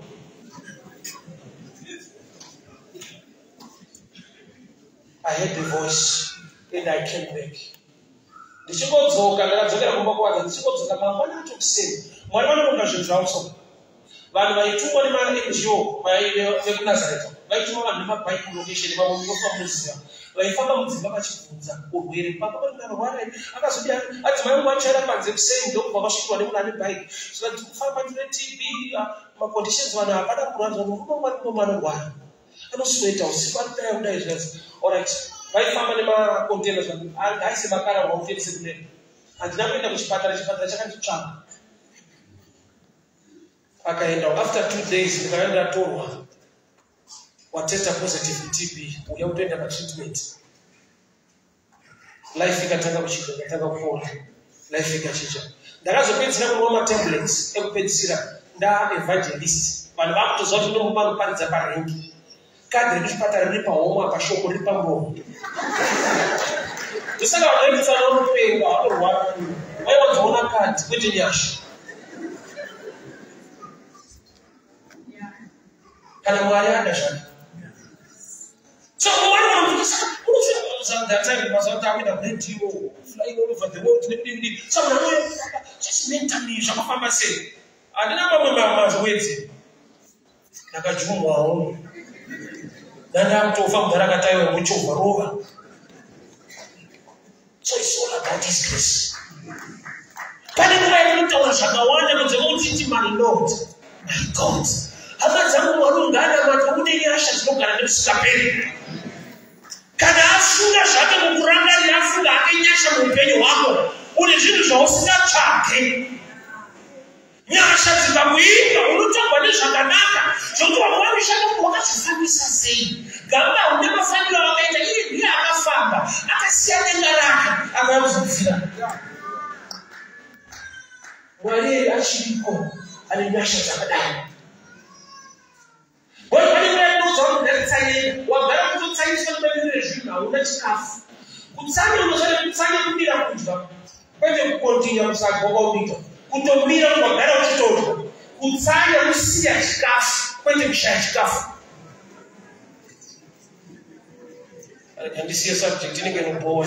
I heard the voice and I came back. Ndichingodzoka ndakadzokera kumba kuwadza ndichingodzoka mangwana acho kuseni. Mwari vanoronga zvinhu zvavo so. Vanhu vaitumwa nemaNGO vekuNazareta vaituma vanhu nemabhaiki location vamwe munofa munoziva. Vaifamba mudzimba vachibvunza urwere. Baba vari kunorwara akazodi adzimai vangu vachaira panze kuseni ndokubva vasvikirwa nemunhu ane bhaiki. Zvikanzi kufamba ndine TB maconditions vanhu havada kurwara zvanhu murume wangu ari anorwara. Anosweta usiku anodai kudai zvikanzi alright. Vaifamba nemacontainer zvangu haisi makara wautendese kunena. Handina kuenda kuchipatara, chipatara chakanditsvaka. Akaenda after 2 days ndikanga ndatorwa watesta positive TB uya kutoenda patreatment. Life ikatanga kuchinja, ikatanga kupora. Life ikachinja. Ndakazopedzisira kunwa matablets ekupedzisira ndaevangelist. Vanhu vakutoziva kuti ndomupanoparidza parengi. Kadhi rekuchipatara riri pahomwe apa shoko riri pamuromo. Ndosaka vanhu vaikutsana unopenga vanorwara. Vaiwanzoona kadhi kwete nyasha. Kana Mwari ada zvake. So mwana that time mazuva takuenda radio flying all over the world nekudii so munhu anouya just mentally zvakafamba sei. Handina mamwe mazowedzi. Ndakajumwawo. Ndandakutofa mudhara akataiwa muchovha rova. So it's all about his grace. Pane nguva yatinotaura zvakawanda kunze kwekuti my Lord, my God. Hama dzangu Mwari unganamata une nyasha dzinogara nekusingaperi. Kana afunga zvake kukurangarira, afunga hake nyasha muupenyu hwako, une zvinhu zvausingatsvage. Nyasha dzikakuinga unotangwa nezvakanaka zvokuti vamwe vanoshanda kuti wakazvifambisa sei. Gamba une mafambiro awakaita, iye ndiye akafamba akasiya denga rake akauya kuzokufira. Mwari achiriko ane nyasha dzakadai. Pane nguva yatinoudza vanhu kuti ngatitsanyei, wagara kutotsanyiswa nemamiriro ezvinhu, hauna chikafu. Kutsanya unofanira kutsanya kumira kudya, kwete kukontinya kusadya kwaunoita. Kutomira kuti wagara uchitodya. Kutsanya kusiya chikafu, kwete kushaya chikafu. Handisiye subject inenge inobhowa.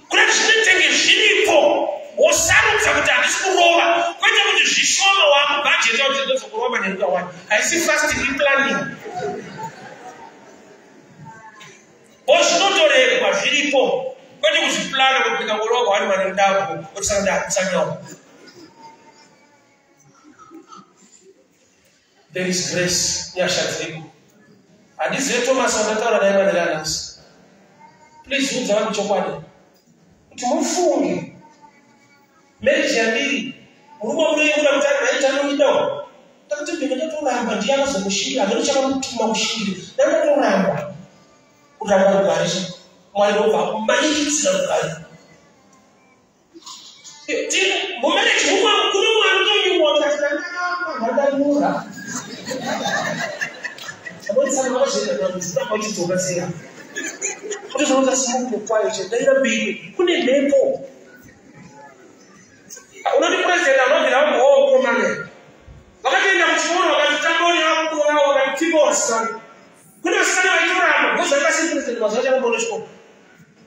Kuna zvinotenge zviripo, wosarudza kuti handisi kurova, kwete kuti zvishoma waakubhajeta kuti ndozokurova manheru kawani. Haisi fasting, iplanning. Ozvinotoregwa zviripo, kwete kuzviplana kuti ndikangorova kawani manheru ndako, otisaka ndakutsanyawo. There is grace, nyasha dziriko. Handizive Thomas wandataura naye manheru anhasi. Please udza vanhu chokwadi. Kuti mufunge. Marriage yandiri Murume munoyemura kuti ari right anoidawo. Ndakati ndinge ndatoramba ndiye akazomushingira, hameno chakamutuma kushingira. Ndandatoramba kuramba rugare. Mwari ndobva akumanikidzira rugare. Mumarriage mumwe kune mumwe anotonyumwa kuti ndandanyura. Anotsana vakazviita kuramba uchidzoka sei. Kuti zvinoita simuko kwayo chete ndaira mbiri kune mhepo. Unoti president anobvira mukomane. Vakatoenda kuchikoro vakati tamboni vavo vakati tipo vasikana. Kune vasikana vaitoramba because vanga vasiri president mazuva acho akamboona chikoro.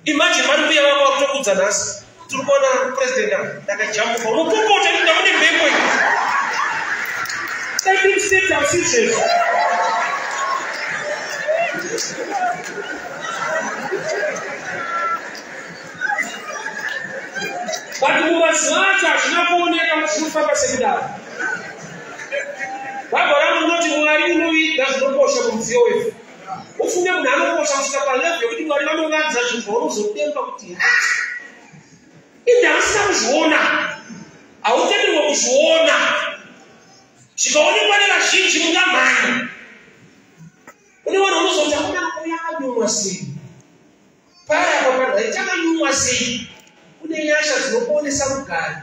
Imagine vari kuuya vanga vakutokudza nhasi. Tiri kuona president ndakajambuka. Unopopota kuti ndamune mhepo iyi. Dai tiri state house izvezvo. But mumazuva acho hazvina kuoneka kuti zvinofamba sekudaro. Bhaibheri rangu rinoti Mwari unoviga zvinokosha mumudziyo wevhu. Ufunge munhu anokosha kusvika palevel yekuti Mwari vanovanza zvinhu zvaunozodemba kuti inde hausina kuzviona. Hautenderwe kuzviona. Zvikaonekwa nevazhinji mungamhanya. Une vanhu vanozoti akuna yakanyumwa sei. Paya apa paright akanyumwa sei. Kune nyasha dzinokuonesa rugare.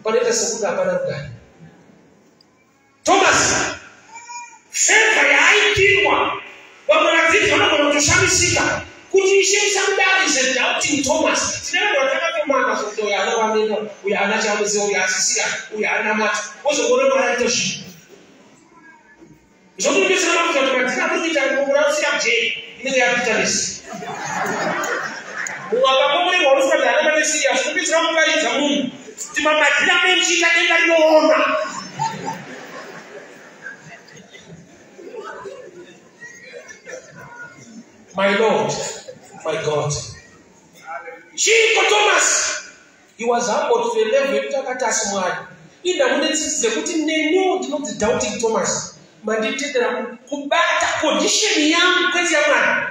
Panoita sekunge hapana rugare. Thomas, favor yaaitirwa vamwe vadzidzi vanogona kutoshamisika kuti ishe musamudaro is a doubting Thomas. Tine vanhu vatakatomaka zvokuti uyu haana kwanoenda, uyu haana chaanoziva, uyu haasisira, uyu haanamata. Wozokuona Mwari aita zvinhu. Zvokundibetsera makuita kuti madhina muri kuita murarusira mujeri inenge yabitterness. Mumwe akakomborerwa unofunga kuti haana mane serious, unopedzera kuparidza munhu kuti mamadhina memuchiita denga rinoona. My Lord, my God. Chiiko Thomas? He was humbled to a level yekuti akati asi Mwari. Inda mune tsitsi dzekuti neniwo ndinonzi doubting Thomas. Manditendera kubata condition yangu kwete yaMwari.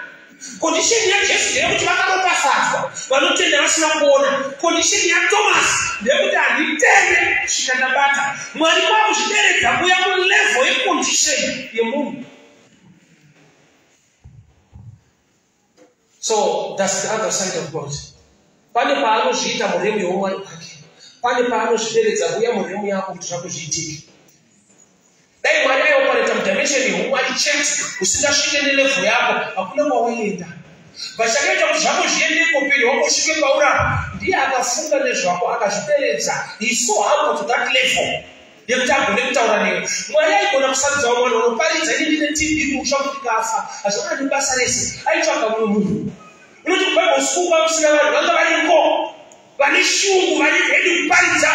Condition yaJesu ndeyekuti vakaropafadzwa vanotenda vasina kuona. Condition yaThomas ndeyekuti handitende kusvika ndabata. Mwari kwakuzvideredza kuuya mulevel yecondition yemunhu. So that's the other side of God. Pane paanozviita murealm yeumwari hwake. Pane paanozvideredza kuuya murealm yako kuti zvako zviitike. Dai Mwari aioperata mudimension yeumwari chete usingasvike nelevel yako hakuna kwawaienda. But chakaita kuti zvako zviende upenyu hwako usvike paurapa ndiye akafunga nezvako akazvideredza. He is so humble to that level yekuti agone kutaura newe. Mwari aigona kusarudza vamwe vanhu vanoparidza ini ndine TB musha kuti ndikafa hazvina nebasa rese. Aitsvaga mumwe munhu. Unoti kubible school kwakusina vanhu vanga variko vane shungu vari ready kuparidza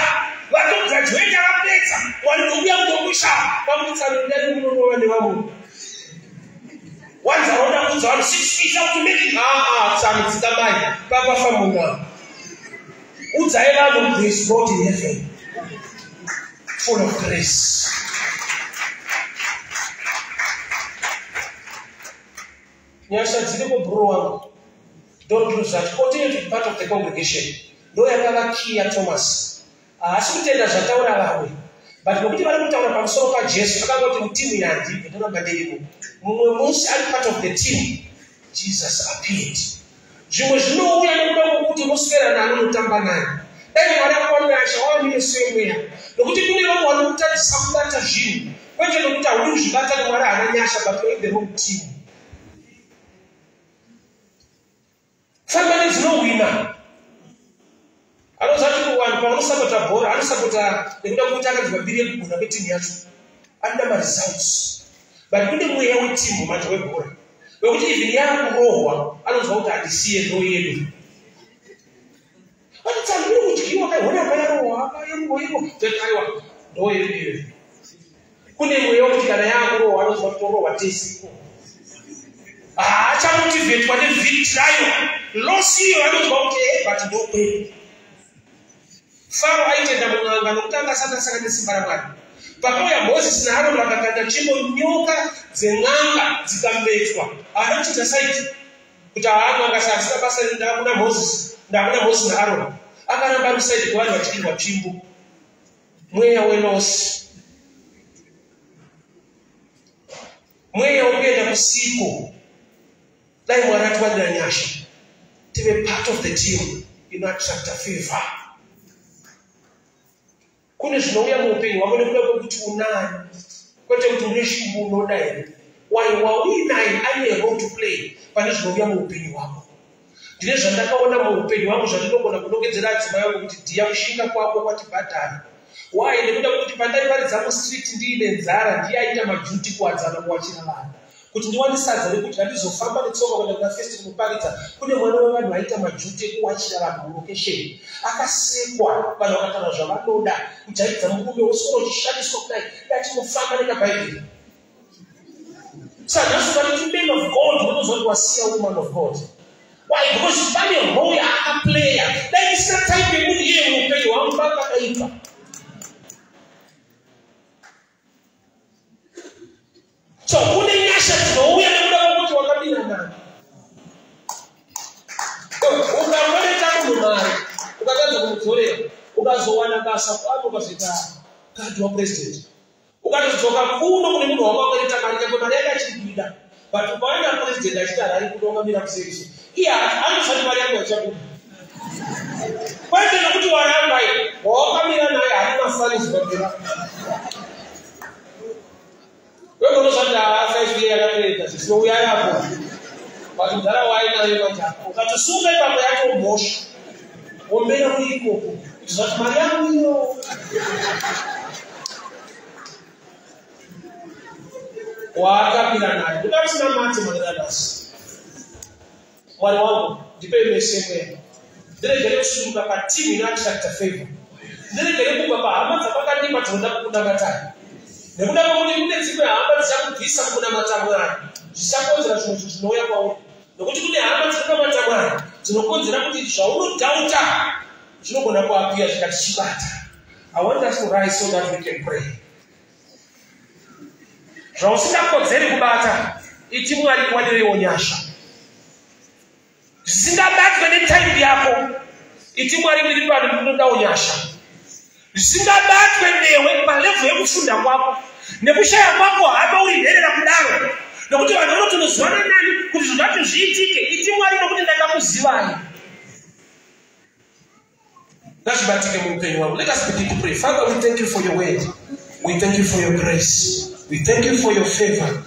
vatograduata vapedza Mwari ndokuya kundomusha pakuti tsano munonova nevamwe. Wanza waona kuudza vanhu 6 feet up to make it. Ah, tsano dzikamai papafa munhu. Udzai vanhu there is God in heaven full of grace. Nyasha dziripo bro wangu. Don't lose that. Continue to be part of the congregation. Ndo yakava key yaThomas. Haasi kutenda zvataura vamwe. But nokuti vari kutaura pamusoro paJesu akangoti mutimu yandibve ndoramba ndirimo. Mumwe musi ari part of the team. Jesus appeared. Zvimwe zvinouya nekuda kwokuti unoswera nani unotamba nani. Dai Mwari akupa nyasha wava nemeso emweya. Nokuti kune vamwe vanokutadzisa kubata zvinhu. Kwete nokuti haudi kuzvibata neMwari haana nyasha but you're in the wrong team. Famba nedzinohwina. Anoziva kuti vanhu pavanosapota bhora anosapota nekuda kwekuti akanzwa mbiri yekugona kwetimu yacho. Anoda maresults. But kune mweya wetimu manje webhora. Wekuti even yaakurohwa anonzwa kuti handisiye ndo yedu. Vanoti iri kudyiwa kaihona apa yarohwa apa yeruwa iro. Toti aiwa ndo yedu iyoyo. Kune mweya wekuti kana yaakurohwa anonzwa kuti torohwa tese. Haachamotivetwa nevictory ayo. Loss iyo anonzwa kuti but ndokwedu. Faro aitenda mun'anga nokuti anga asati asangana nesimba raMwari. Pakauya Mozisi naAroni vakakanda tsvimbo nyoka dzen'anga dzikametwa. Haana kuchiita side kuti haa n'anga sasina basa ndakuna Mozisi, ndakuna Mozisi naAroni. Akaramba ari kuside kwevanhu vachidirwa tsvimbo. Mweya welosi, mweya wekuenda kusiko. Dai Mwari atiwanira nyasha tive part of the team inoattracta favor. Kune zvinouya muupenyu hwako nekuda kwekuti unani, kwete kuti une shungu unoda here. Wai wauinaye aine role to play pane zvinouya muupenyu hwako. Ndine zvandakaona muupenyu hwangu zvandinogona kunongedzera adzimai angu kuti dhiya kushinga kwako kwatibhadhara. Why? Nekuda kwekuti pandaiparidza mustreet ndiine nzara, ndiye aita majuti kuwadzana kuwachira vanhu kuti ndiwane sadza rekudya, ndizofamba netsoka kuenda kuna First kunoparidza. Kune mwana wevanhu aita majuti ekuwachira vanhu mulokesheni, akasekwa, vanhu vakataura zvavanoda, kujaidza murume woswera uchishandiswa kudai, dachinofamba nekabhaibheri. Saka nhasi ukati man of God, unozwa kuti wasiya woman of God. Why? Because pane role yaakaplaya. Dai ndisina type yemunhu iye muupenyu hwangu, pakakaipa. So kune nyasha dzinouya nekuda kwekuti wakamira nani. Ukakwereta munhu mari, ukatadza kumudzorera, ukazowana basa kwako, ukazoita kadhi wapresident, ukatodzoka kuno kune munhu wawakakwereta mari chako, mari yake achiri kuida, but ukaenda president achiti harari kuno, wakamira kuseriso, iye anozati mari yangu haichabuda, kwete nekuti waramba, wawakamira naye hari mafani zvibabira. Wewe unozati 5 year yakatoenda zvisinouya yapo, but mudhara wainayo manje ukatosunga ipapo yatomhosva, wombera uri ikoko kuti zvati mari yangu iyo waakapira nayo. Kuda kusina mati mwananasi. Mwari wangu, ndipei mese mweya, ndiregere kusunduka patimu inoattracta favor, ndiregere kubva pahama dzamakandipa dzinoda kukunamatai, nekuda kwekuti kune dzimwe hama dzichakubvisa mukunamata Mwari, zvichakonzera zvimwe zvinhu zvinouya kwauri, nokuti kune hama dzinonamata Mwari dzinokonzera kuti zvaunodhauta zvinogona kuappear zvikati chibata. I want us to rise so that we can pray. Zvausingakodzeri kubata, iti Mwari kuwanireiwo nyasha. Zvisingabatwe netype yako, iti Mwari ndiri pano, ndinodawo nyasha. Zvisingabatwe newe palevel yekufunda kwako nekushaya kwako hama, uri nherera kudaro, nokuti vanhu vanotonozivana nani kuti zvinhu zvacho zviitike, iti Mwari nokuti ndakamuzivai, ngazvibatike muupenyu hwangu. Let us begin to pray. Father, we thank you for your word. We thank you for your grace. We thank you for your favor.